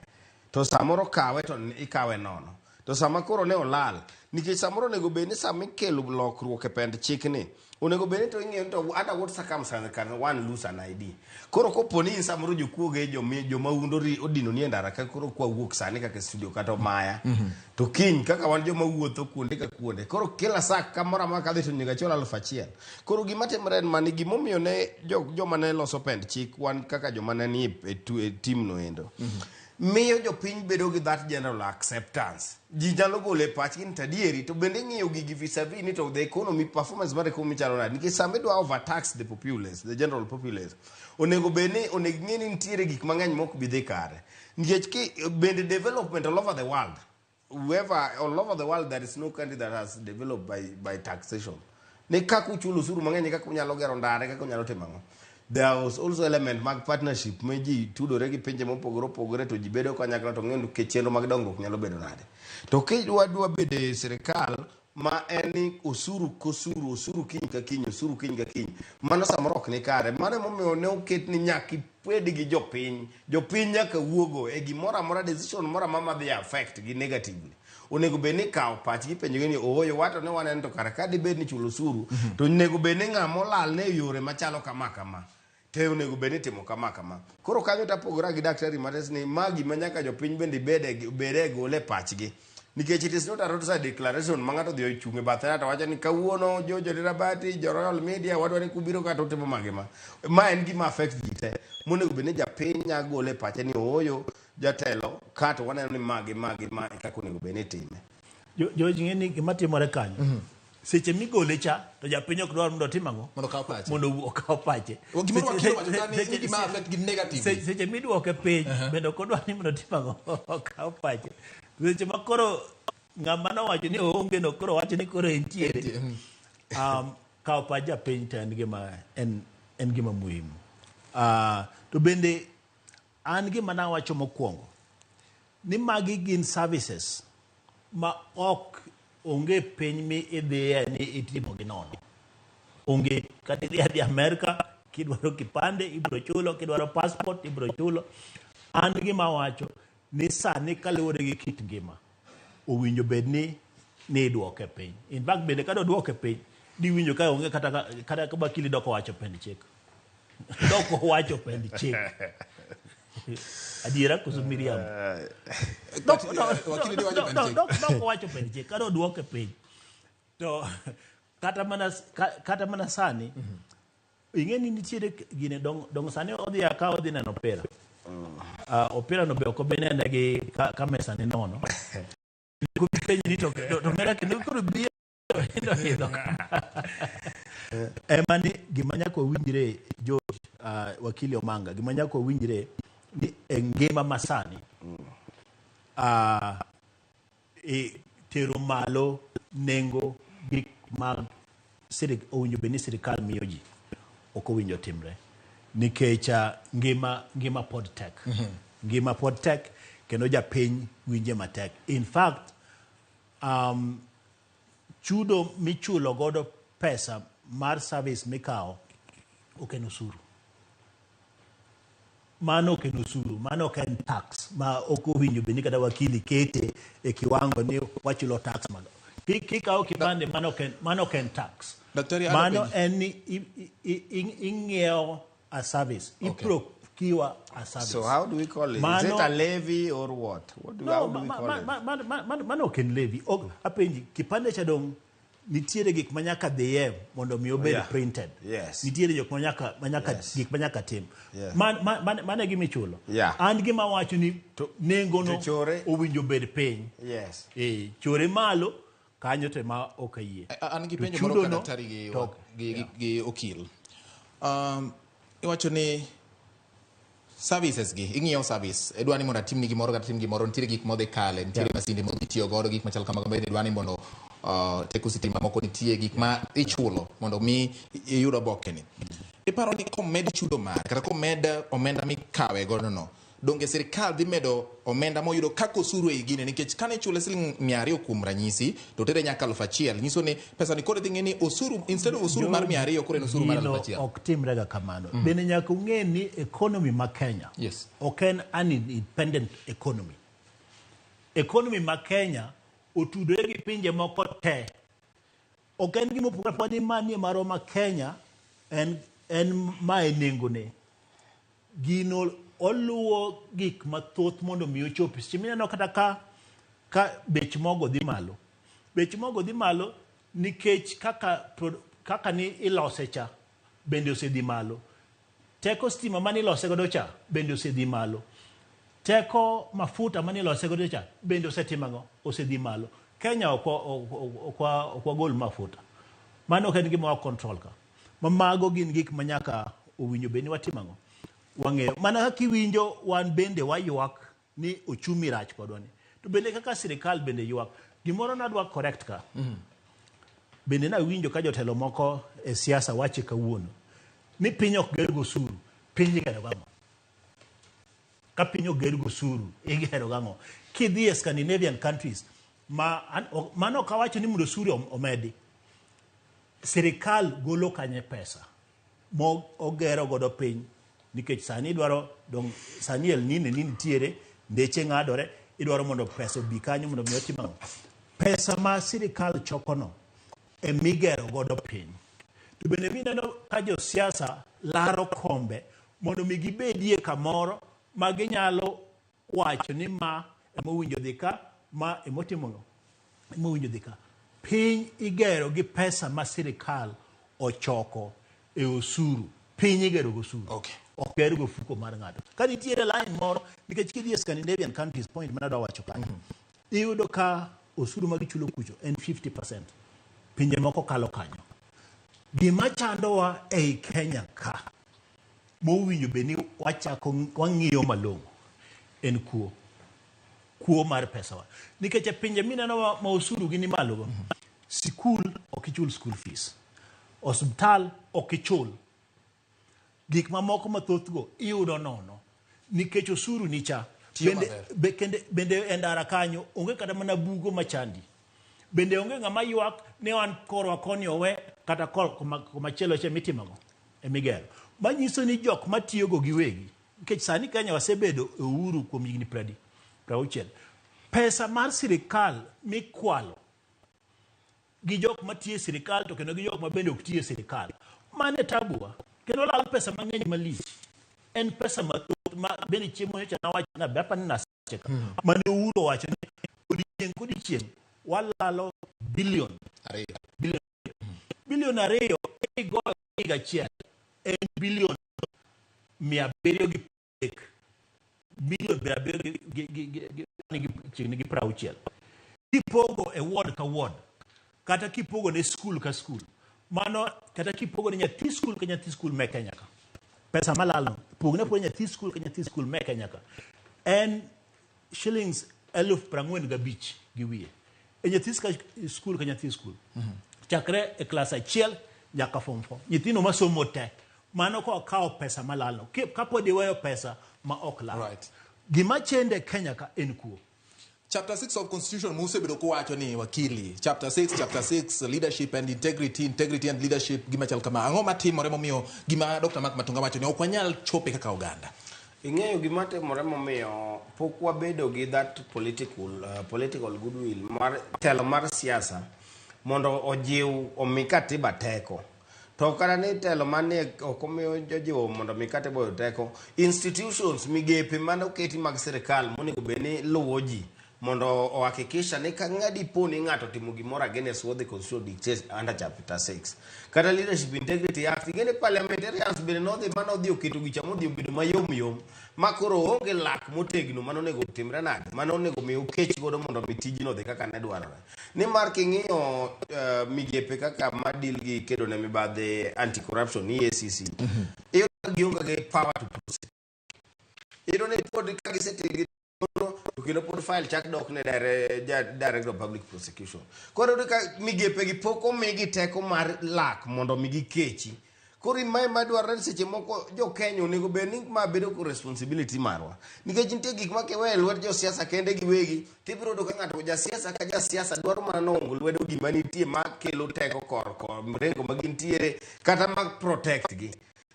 To samoro kawe to ikawe nono. To sama koro ne olal, nikech samoro onego bed ni sama ikelo lokruok e pend chikni, onego bed ni to ing'iyo ni to under what circumstance can one lose an ID. Koro kopo ni in samoro jokuoge jomaundo odinoni e ndara ka koro kwa wuok sani kaka e studio kata omaya. To kiny kaka wan joma wuotho kuonde ka kuonde. Koro kila saa kamoro amora kadhi to onego achul 1000. Koro gima timore en mani gimomiyo ne joma ne loso pend chik wan kaka joma ne ni e team no endo. Miyo jopiny bedo gi that general acceptance. Ji nyalo golo e pachgi ni to adieri to bende ing'iyo gigi vis-a-vis ni to the economy performance mar economy chalo nade. Nikech sama idwa overtax the populace, the general populace, onego bed ni onego ing'e ni nitiere gik mang'eny mok bi dhi kare. Nikech ki bende development all over the world, whoever all over the world there is no country that has developed by taxation. Ni kaka uchulo osuru mang'eny kaka unyalo gero ndare kaka unyalo timo ang'o. There was also element mag partnership ma ji tudore gi pinje mopogore opogore to ji bedo kanyakla to ng'eyo ni chenro mag dongruok nyalo bedo nade. To kidwa dwa bedo e sirikal ma en ni osuru kosuru, osuru kiny ka kiny, osuru kiny ka kiny, mano samoro ok ni kare. Mano emomiyo ne oket ni nyaka ibed gi jopiny. Jopiny nyaka wuogo e gimoro amora, decision moro amora madhi affect gi negatively. Onego bed ni kawo pachgi penjogi ni ooyo wato ne waneno to kara ka dibed ni chulo osuru to onego bed ni ng'ama olal ne yore machalo kama kama te onego bed ni timo kama kama. Koro kanyo tapogora gi daktari Mates ni ma gima nyaka jopiny bende bede gole pachgi. Nikech it is not a roadside declaration ma ng'ato odhi ochung' e bathe to wacho ni kawuono jo Rabati, jo Royal Media wadwa ni kubiro ka to utimo magima. Ma en gima affect ji te. Monego bed ni japiny nya gole pache ni ooyo jatelo ka to waneno ni ma gi ma gi ma e kaka onego bed ni itime. George ng'e ni gima timore kanyo. Seche migole cha to japiny ok dwar mondo otim ang'o? Mondo okaw pache. Mondo okaw pache. Gimoro wakili wacho ka ni gima affect gi negatively. Seche miduoke piny bende ok odwar ni mondo otim ang'o? Okaw pache. Seche ma koro ng'ama nowacho ni oonge no koro wacho ni koro entiere. Kawo pach japiny to en gima muhimu. To bende an gima nawacho mokwongo ni magi gin services ma ok onge piny mi idhiye ni itimo gi nono. Onge kata idhi adhi Amerika kidwaro kipande ibiro chulo, kidwaro passport ibiro chulo. An gima awacho ni sani kaluwore gi kit ngima owinjo bed ni idwoke piny. In fact bende ka dodwoke piny diwinjo ka onge kata ka wakili dok owacho pend chik. Dok owacho pend chik. Adiera koso miriambo? Dok owacho pend chik ka dodwoke piny. To kata mana sani ing'e ni nitiere gine dong sani odhi ka odhi neno opira. Opira no be ok obi nene gi ka mesa ni nono. Penj ni to mera kendo koro bi nindo idho ema ni gima nyaka wawinjre George, wakili Omanga, gima nyaka wawinjre ni e ngima masani e tero malo nengo gik mag owinjo bed ni sirikal miyo ji ok owinjo timre nikech ngima pod tek. Ngima pod tek kendo japiny winje matek. In fact, chudo michulo godo pesa mar service mikawo ok en osuru. Mano ok en osuru, mano ok en tax ma ok owinjo bed ni kata wakili kete e kiwango ni wachulo tax mag. Kikawo kipande mano ok en tax. Daktari, mano en ni ing'iewo a service. Iprokiwa a service. So how do we call it? Is it a levy or what? How do we call it? Mano ok en levy. Apenji, kipande cha dong' nitiere gik manyaka dhiye mondo mi obed printed. Yes. Nitiere jok manyaka gik manyaka tim. Mano e gima ichulo. An gima wacho ni nengo no owinjo bed piny. Yes. Chore malo kanyo to ema ok ayie. An gi penjo moro ka daktari gi okil. Iwacho ni services gi, ing'iewo service, idwa ni mondo atimni gimoro kata tim gimoro, nitiere gik modhi kale, nitiere masinde modhi tiyo godo, gik machal kamago bende idwa ni mondo teko sitima moko nitie gik ma ichulo mondo mi iyud oboke ni. Iparo ni komed chudo mare kata komed omenda mikawe godo no, donge sirikal dhi medo omenda moyudo kaka osuru ei gine, nikech kane ichule siling 200 kuom ranyisi to tere nyaka 1000, nyiso ni pesa ni koro dhi ng'e ni osuru instead of osuru mar 200 koro en osuru mar 1000. Ok timrega kamano. Bende nyaka ung'e ni economy ma Kenya ok en an independent economy. Economy ma Kenya otudore gi pinje moko te. Ok en gima opogore ni manie marwa ma Kenya en mae nengone. Gino oluwo gik mathoth mondo mi ochopi. Seche mineno kata ka bech mogo dhi malo. Bech mogo dhi malo nikech kaka ni ilose cha bende osedhi malo. Teko stima mane ilose godo cha bende osedhi malo. Teko mafuta mane ilose godo cha bende osetimo ang'o? Osedhi malo. Kenya ok wagol mafuta. Mano ok en gima wa control ka. Mago gin gik manyaka owinjo bed ni watimo ang'o? Wang'eyo. Mana kaka iwinjo wan bende waywak ni ochumi rach kodwa ni. To bende kaka sirikal bende ywak. Gimoro nadwa correct ka. Bende nawinjo ka jotelo moko e siasa wache kawuono ni piny ok ger gosuru, piny igero gang'o? Ka piny ok ger gosuru, igero gang'o? Kidhi e Scandinavian countries, mano ok awacho ni mondo osuru omedi. Sirikal golo kanye pesa mo ogero godo piny nikech sani idwaro dong sani El Nino ni nitiere ndeche ng'adore, idwaro mondo pesa obi kanyo mondo mi otim ang'o? Pesa ma sirikal chokono emigero godo piny. To bende mineno ka josiasa laro kombe mondo mi gibedie kamoro ma ginyalo wacho ni ma emowinjo dhi ka, ma emotimo ang'o? Emowinjo dhi ka. Piny igero gi pesa ma sirikal ochoko e osuru. Piny igero gi osuru. Ok ger go fuko mar ng'ato. Ka nitiere line moro, nikech kidhi e Scandinavian countries, point mana adwa wacho kanyo, iyudo ka osuru ma gichulo kucho en 50%. Pinje moko kalo kanyo. Gima chandowa ei Kenya ka, mowinjo bed ni wachako wang'iyo malong'o, en kuo. Kuo mar pesawa. Nikech e pinje mineno ma osuru gi ni malo go, sikul ok ichul school fees. Osiptal ok ichul. Gik mamoko mathoth go iyudo nono nikech osuru ni cha. Bende e ndara kanyo onge kata mana bugo machandi. Bende onge ng'ama ywak ni wan korwa koni owe kata komachielo cha mitimogo e migero. Manyiso ni jok matiyogo giwegi, nikech sani Kenya wasebedo e uhuru kuom higni 60. Pesa mar sirikal mikwalo gi jok matiyo e sirikal to kendo gi jok ma bende ok tiyo e sirikal. Mano e tabuwa. Kendo lal pesa mang'eny malich. En pesa mathoth ma bende chiemo nyocha nawacho na be apani nasewache ka. Mane Uhuru owacho ni odiechieng' kodiechieng' walalo bilion ariyo. Bilion ariyo kigoyo higa achiel en bilion 730. Bilion 760. Kipogo e ward ka ward Kata kipogo ne skul ka skul, mano kata kipogo ne nyathi skul ka nyathi skul me Kenya ka, pesa malalno pogne pogne nyathi skul ka nyathi skul me Kenya ka en shillings 45,000 gi wiye e nyathi skul ka nyathi skul, chakre e klas 1 nyaka form 4, nyithindo masomo te. Mano ko kawo pesa malalno kapod iweyo pesa ma ok lal. Gima chende Kenya ka en kuo. Chapter 6 of Constitution musebedo kuwacho ni wakili. Chapter 6, chapter 6, leadership and integrity, integrity and leadership, gima chal kama. Ang'o matimore momiyo gima Dr. Mark Matunga wacho ni ok wanyal chope kaka oganda? Ing'eyo gima timore momiyo pok wabedo gi that political goodwill mar telo mar siasa mondo ojiw omi katiba teko. To kata ni telo manie ok omiyo ojiwo mondo omi katiba oyud teko, institutions, migepe mane oketi mag sirikal monego bed ni luwo ji mondo ohakikisha ni ka ng'adi po ni ng'ato timo gimoro against what the Constitution dictates under chapter 6 kata Leadership Integrity Act. Ing'e ni parliamentarians bende nodhi manodhi oketo gicha modhi obedo mayom yom ma koro onge lak motegno mano onego timre nade, mano onego mi okech godo mondo mi tijno odhi kaka ne dwarore. Nimar king'iyo migepe kaka madil gi kedo ne mibadhi, anti corruption, EACC, iyudo ka gionge gi power to prosecute. Iyudo ni pod ka gisetere to kendo pod file chak dok ne Director of Public Prosecution. Koro iyudo ka migepe gi pok omigi teko mar lak mondo mi gikechi. Koro mae madwarore ni seche moko jo Kenya onego bed ni ma bedo ko responsibility marwa, nikech nitie gik ma kiweyo e lwet josiasa kende giwegi, tibiro yudo ka ng'ato jasiasa ka jasiasa dwaro mana nongo lwedo gima nitie ma kelo teko kor kor mrengo ma gintiere kata mag protect gi.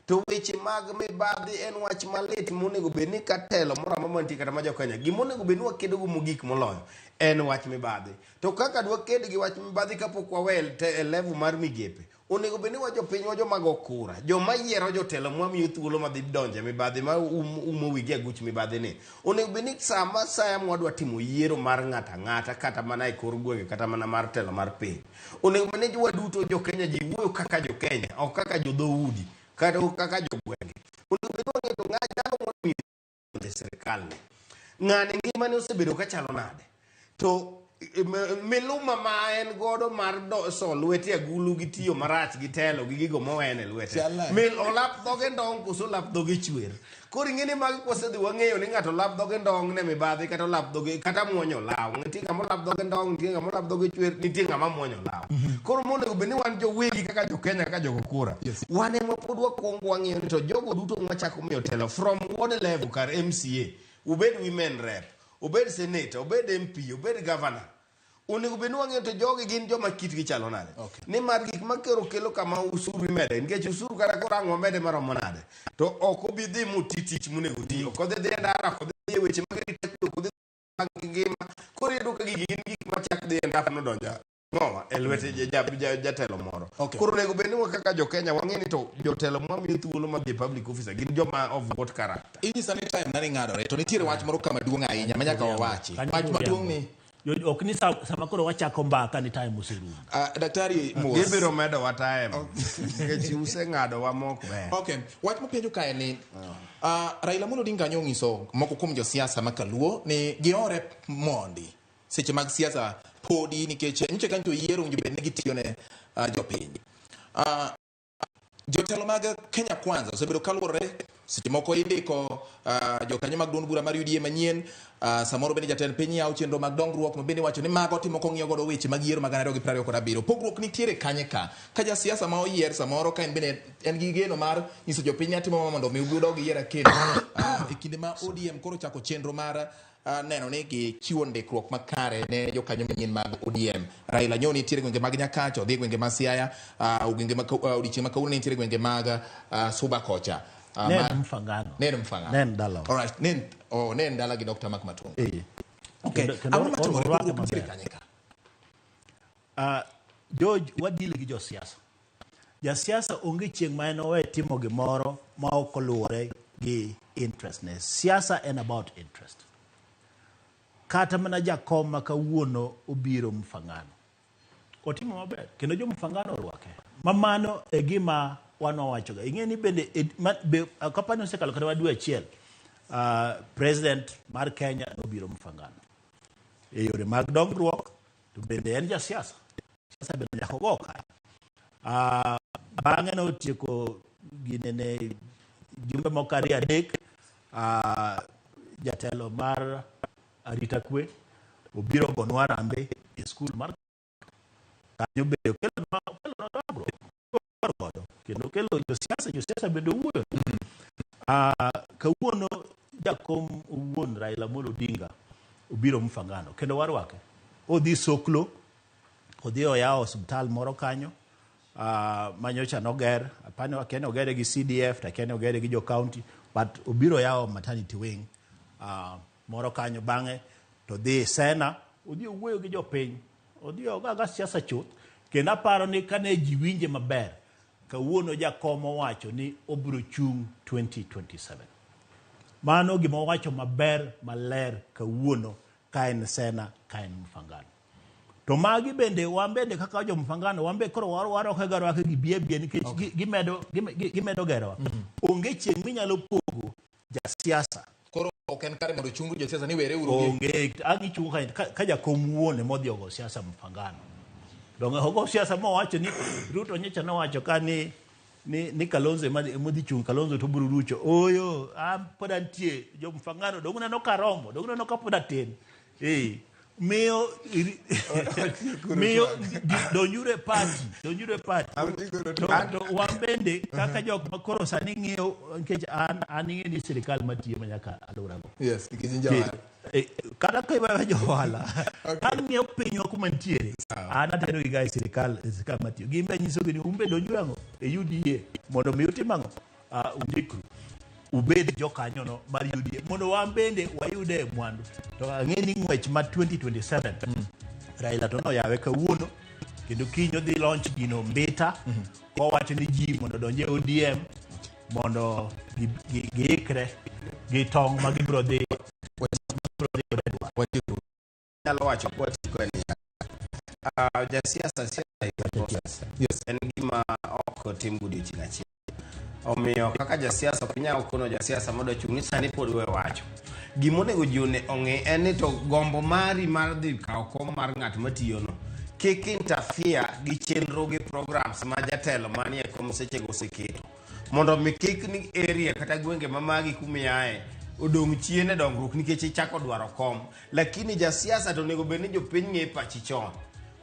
To weche mag mibadhi en wach malit monego bed ni ka telo moro amora mantie kata ma jo Kenya, gima onego bed ni wakedo go mogik moloyo en wach mibadhi. To kaka dwaked gi wach mibadhi kapok wawe e level mar migepe, onego bed ni wa jopiny wa joma go kura, joma yiero jotelo mwamiyo thuolo madhi donjo e mibadhi ma umo wigi aguch mibadhi ni, onego bed ni sama saya mwadwa timo yiero mar ng'ato ang'ata, kata mana e kor gwenge kata mana mar telo mar piny, onego bed ni waduto jo Kenya ji wuoyo kaka jo Kenya, ok kaka jodhoudi kata ok kaka jogwenge. Onego bed ni wang'eyo to ng'a jalo momiyo e sirikal ni ng'ani ngimane osebedo kachalo nade, to miluma ma en godo mar so lwete agulu gi tiyo marach gi telo gi gigo mowene lwete. Chal. Mil olap dhoge ndong koso olap dhoge chwer. Koro ing'e ni magi kwasedhi wang'eyo ni ng'ato olap dhoge ndong ne mibadhi kata olap dhoge kata muonyo law. Nitie ng'ama olap dhoge ndong, nitie ng'ama olap dhoge chwer, nitie ng'ama muonyo law. Koro monego bed ni wan jowegi kaka jo Kenya, kaka jogo kura, wan ema pod wakwongo wang'iyo ni to jogo duto mwachako miyo telo from ward level, kar MCA, obed women rep, obed senator, obed MP, obed governor, onego bed ni wang'eyo to jogi gin joma kitgi chalo nade. Nimar gik makero kelo kama usuru imede, nikech usuru kata koro ang' wamede maromo nade, to ok obi dhi moti tich monego ti, ok odhi dhi e ndara, ok odhi dhi e weche mag arita kwe, ok odhi mag ngima. Koro iyudo ka gigi gin gik machak dhi e ndap nodonjo ng'owa e lwet jatelo moro. Koro onego bed ni wa kaka jo Kenya wang'e ni to jotelo mwamiyo thuolo madhi e public officer gin joma of what character. Inyisa ni time nani ng'adore, to nitiere wach moro kama duong' ahinya ma nyaka wawachi. Wach maduong' ni Ok ni sama koro wachako mbaka ni time oserumo. Daktari Mos. Gibiro medowa time nikech useng'adowa mok ber. Okay, wach mapenjo kae ni Raila Amolo Odinga nyo onyiso moko kuom josiasa ma kaluo ni giore mondi seche mag siasa podi, nikech nyocha kanyo yiero owinjo bed ni gitiyo ne jopiny. Jotelo mag Kenya Kwanza osebedo kaluorore seche moko indiko jokanyo mag duond bura mar UDA manyien, samoro bende jatend piny yawo chenro mag dongruok ma bende wacho ni mago timo kong'iyo godo weche mag yiero mag 2027. Pogruok nitiere kanye ka jasiasa ma oyier samoro ka en bende en gi geno mar nyiso jopiny ni atimo ma mondo mi udog yiera kendo, e kinde ma ODM koro chako chenro mar neno ni gichiwo ndikruok makare ne jokanyo manyien mag ODM. Raila nyo nitiere gwenge mag Nyakacha, odhi e gwenge mag Siaya, gwenge ma odiochieng' ma kawuono nitiere gwenge mag Suba kocha. Ne en Mfangano. Ne en Mfangano. Ne en dalawa. All right, ne en, oh, ne en dala gi Dr. Mark Matunga. Okay. Kendo Ang'o matimore? orwake Pogruok nitiere maber. kanye ka? George, wadil gi josiasa. Jasiasa onge chieng' ma en owe timo gimoro ma ok oluwore gi interest ne. Siasa en about interest. Kata mana jakom ma kawuono obiro Mfangano, otimo maber kendo jo Mfangano orwake. Ma mano e gima wan wawachoga. Ing'e ni bende be, kapani osekalo kata dwe achiel, president mar Kenya nobiro Mfangano e yore mag dongruok, to bende en jasiasa. Siasa bende nyaka ogo kanyo. Bang'e notieko ginene jumbe moko ariyo adek, jatelo mar arita kwe obiro gonwa rambe e skul mar kanyo bende okelonwa dongruok godo kendo kelo josiasa josiasa bende owuoyo. Kawuono jakom owuon Raila Amolo Odinga obiro Mfangano kendo warwake. Odhi Soklo, odhi oyawo osiptal moro kanyo manyocha noger, apani akia ni ogere gi CDF to akia ni ogere gi jo county, but obiro yawo maternity wing moro kanyo. Bang'e to dhi Sena, odhi owuoyo gi jopiny, odhi ogaga siasa chuth. Kendo aparo ni kane ji winje maber, kawuono jakom owacho ni obiro chung' 2027. Mano gima owacho maber maler kawuono ka en Sena, ka en Mfangano. To magi bende wan bende kaka jo Mfangano, wan be koro warwake ga rwake gi bie bie nikech gimedo gerowa. Onge chieng' minyalo pogo jasiasa. Koro ok en kare mondo chung josiasa ni were uru. Onge ang' ichung ka jakom wuon ema odhi ogo siasa Mfangano. Donge ogo siasa mowacho ni Ruto nyocha nowacho ka ni Kalonzo ema odhi chung', Kalonzo to biro rucho. Ooyo, an pod antie jo Mfangano, dong uneno ka romo, dong uneno ka pod atin. Miyo donjuru e party, donjuru e party. To wan bende kaka jok ma koro sani ng'iyo, nikech an ing'e ni sirikal matiyo ma nyaka alworago. Yes, nikech in jawar. Kata ka iweyo johala, ang'iyo pinywa kuma nitiere, an atero gi ga e sirikal matiyo. Gin be anyisogi ni un be donjuru ang'o e UDA mondo mi utim ang'o, undikru ubed jokanyono mar UDA mondo wan bende wayude mwandu. To ang'e ni ng'wech ma 2027 Raila to noyawe kawuono kendo kiny odhi launch gino Mbita, kowacho ni ji mondo odonj e ODM mondo giikre gi tong' ma gibiro dhi. Nyalo wacho kwatieko en niya, jasiasa, siasa is a process. En gima ok tim godiochieng' achiel. Omiyo kaka jasiasa ok inyal kono jasiasa madwa chung' ni sani pod we wacho. Gimonego ji ong'e en ni to gombo mari mar dhi kawo kom mar ng'at matiyono kik interfere gi chenro gi programs ma jatelo manie kom sechego oseketo. Mondo mi kik ni area kata gwenge ma magi kumiaye odong' chien e dongruok nikech ichako dwaro kom. Lakini jasiasa to onego bed ni jopiny ng'e pachi chon.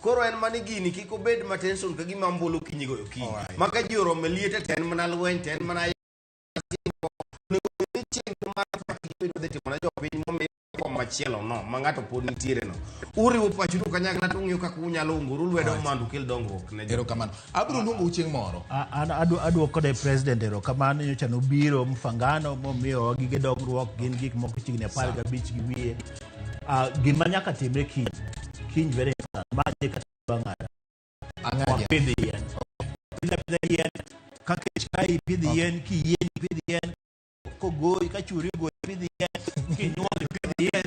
Koro en mani gini kik obed ma tension ka gima ombulu kiny goyo kiny. Ma ka ji oromo e liete to en mana lweny to en mana onego bed ni chenro mar party bedo dhi timo ne jopiny momi kom machielo no ma ng'ato pod nitiere no. Uriwo pachu to kanyakla to ung'iyo kaka unyalo ungoru lwedo mondo ukel dongruok ne jopiny. Erokamano. Abiro luongou chieng' moro. An aduoko ne president erokamano, nyocha nobiro Mfangano momiyowa gige dongruok, gin gik moko chiegni 15 gi wiye. Gima nyaka timre kiny, kiny very important, ma ne kata ng'ada. Wapidh yien. Pidh apidha yien, ka kech ka ipidh yien, kiyien ipidh yien, kogoyi ka churi ogoyi ipidh yien, kinyuol ipidh yien,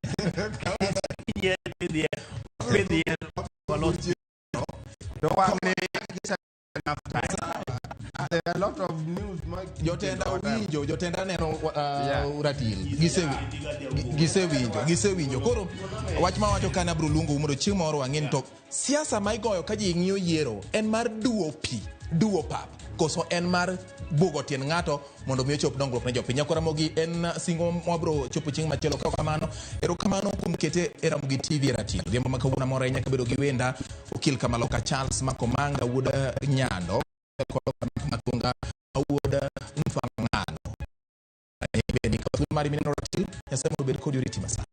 yien ipidh yien, pidh yien, walos. To wang'ni enough time. There are a lot of news ma Jotenda winjo, jotenda neno ratil. Gisewinjo, gisewinjo. Koro wach ma wacho kane abiro luongou mondo chieng' moro wang'e ni to siasa ma igoyo ka ji ng'iyo yiero en mar duo pi, duo pap, koso en mar bugo tiend ng'ato mondo mi ochop dongruok ne jopiny. Nyakwa Ramogi en singo mwabiro chopo chieng' machielo. Ka kamano, erokamano kuom kete e Ramogi TV e ratil. Odhiambo ma kawuono amor ahinya kabedo gi wenda Okil Kamaloka Charles Makomanga wuod Nyando kod Matunga wuod Mfangano. Bende ka thuolo mari mineno ratil, Nyasaye mondo obed kodi oriti masawa.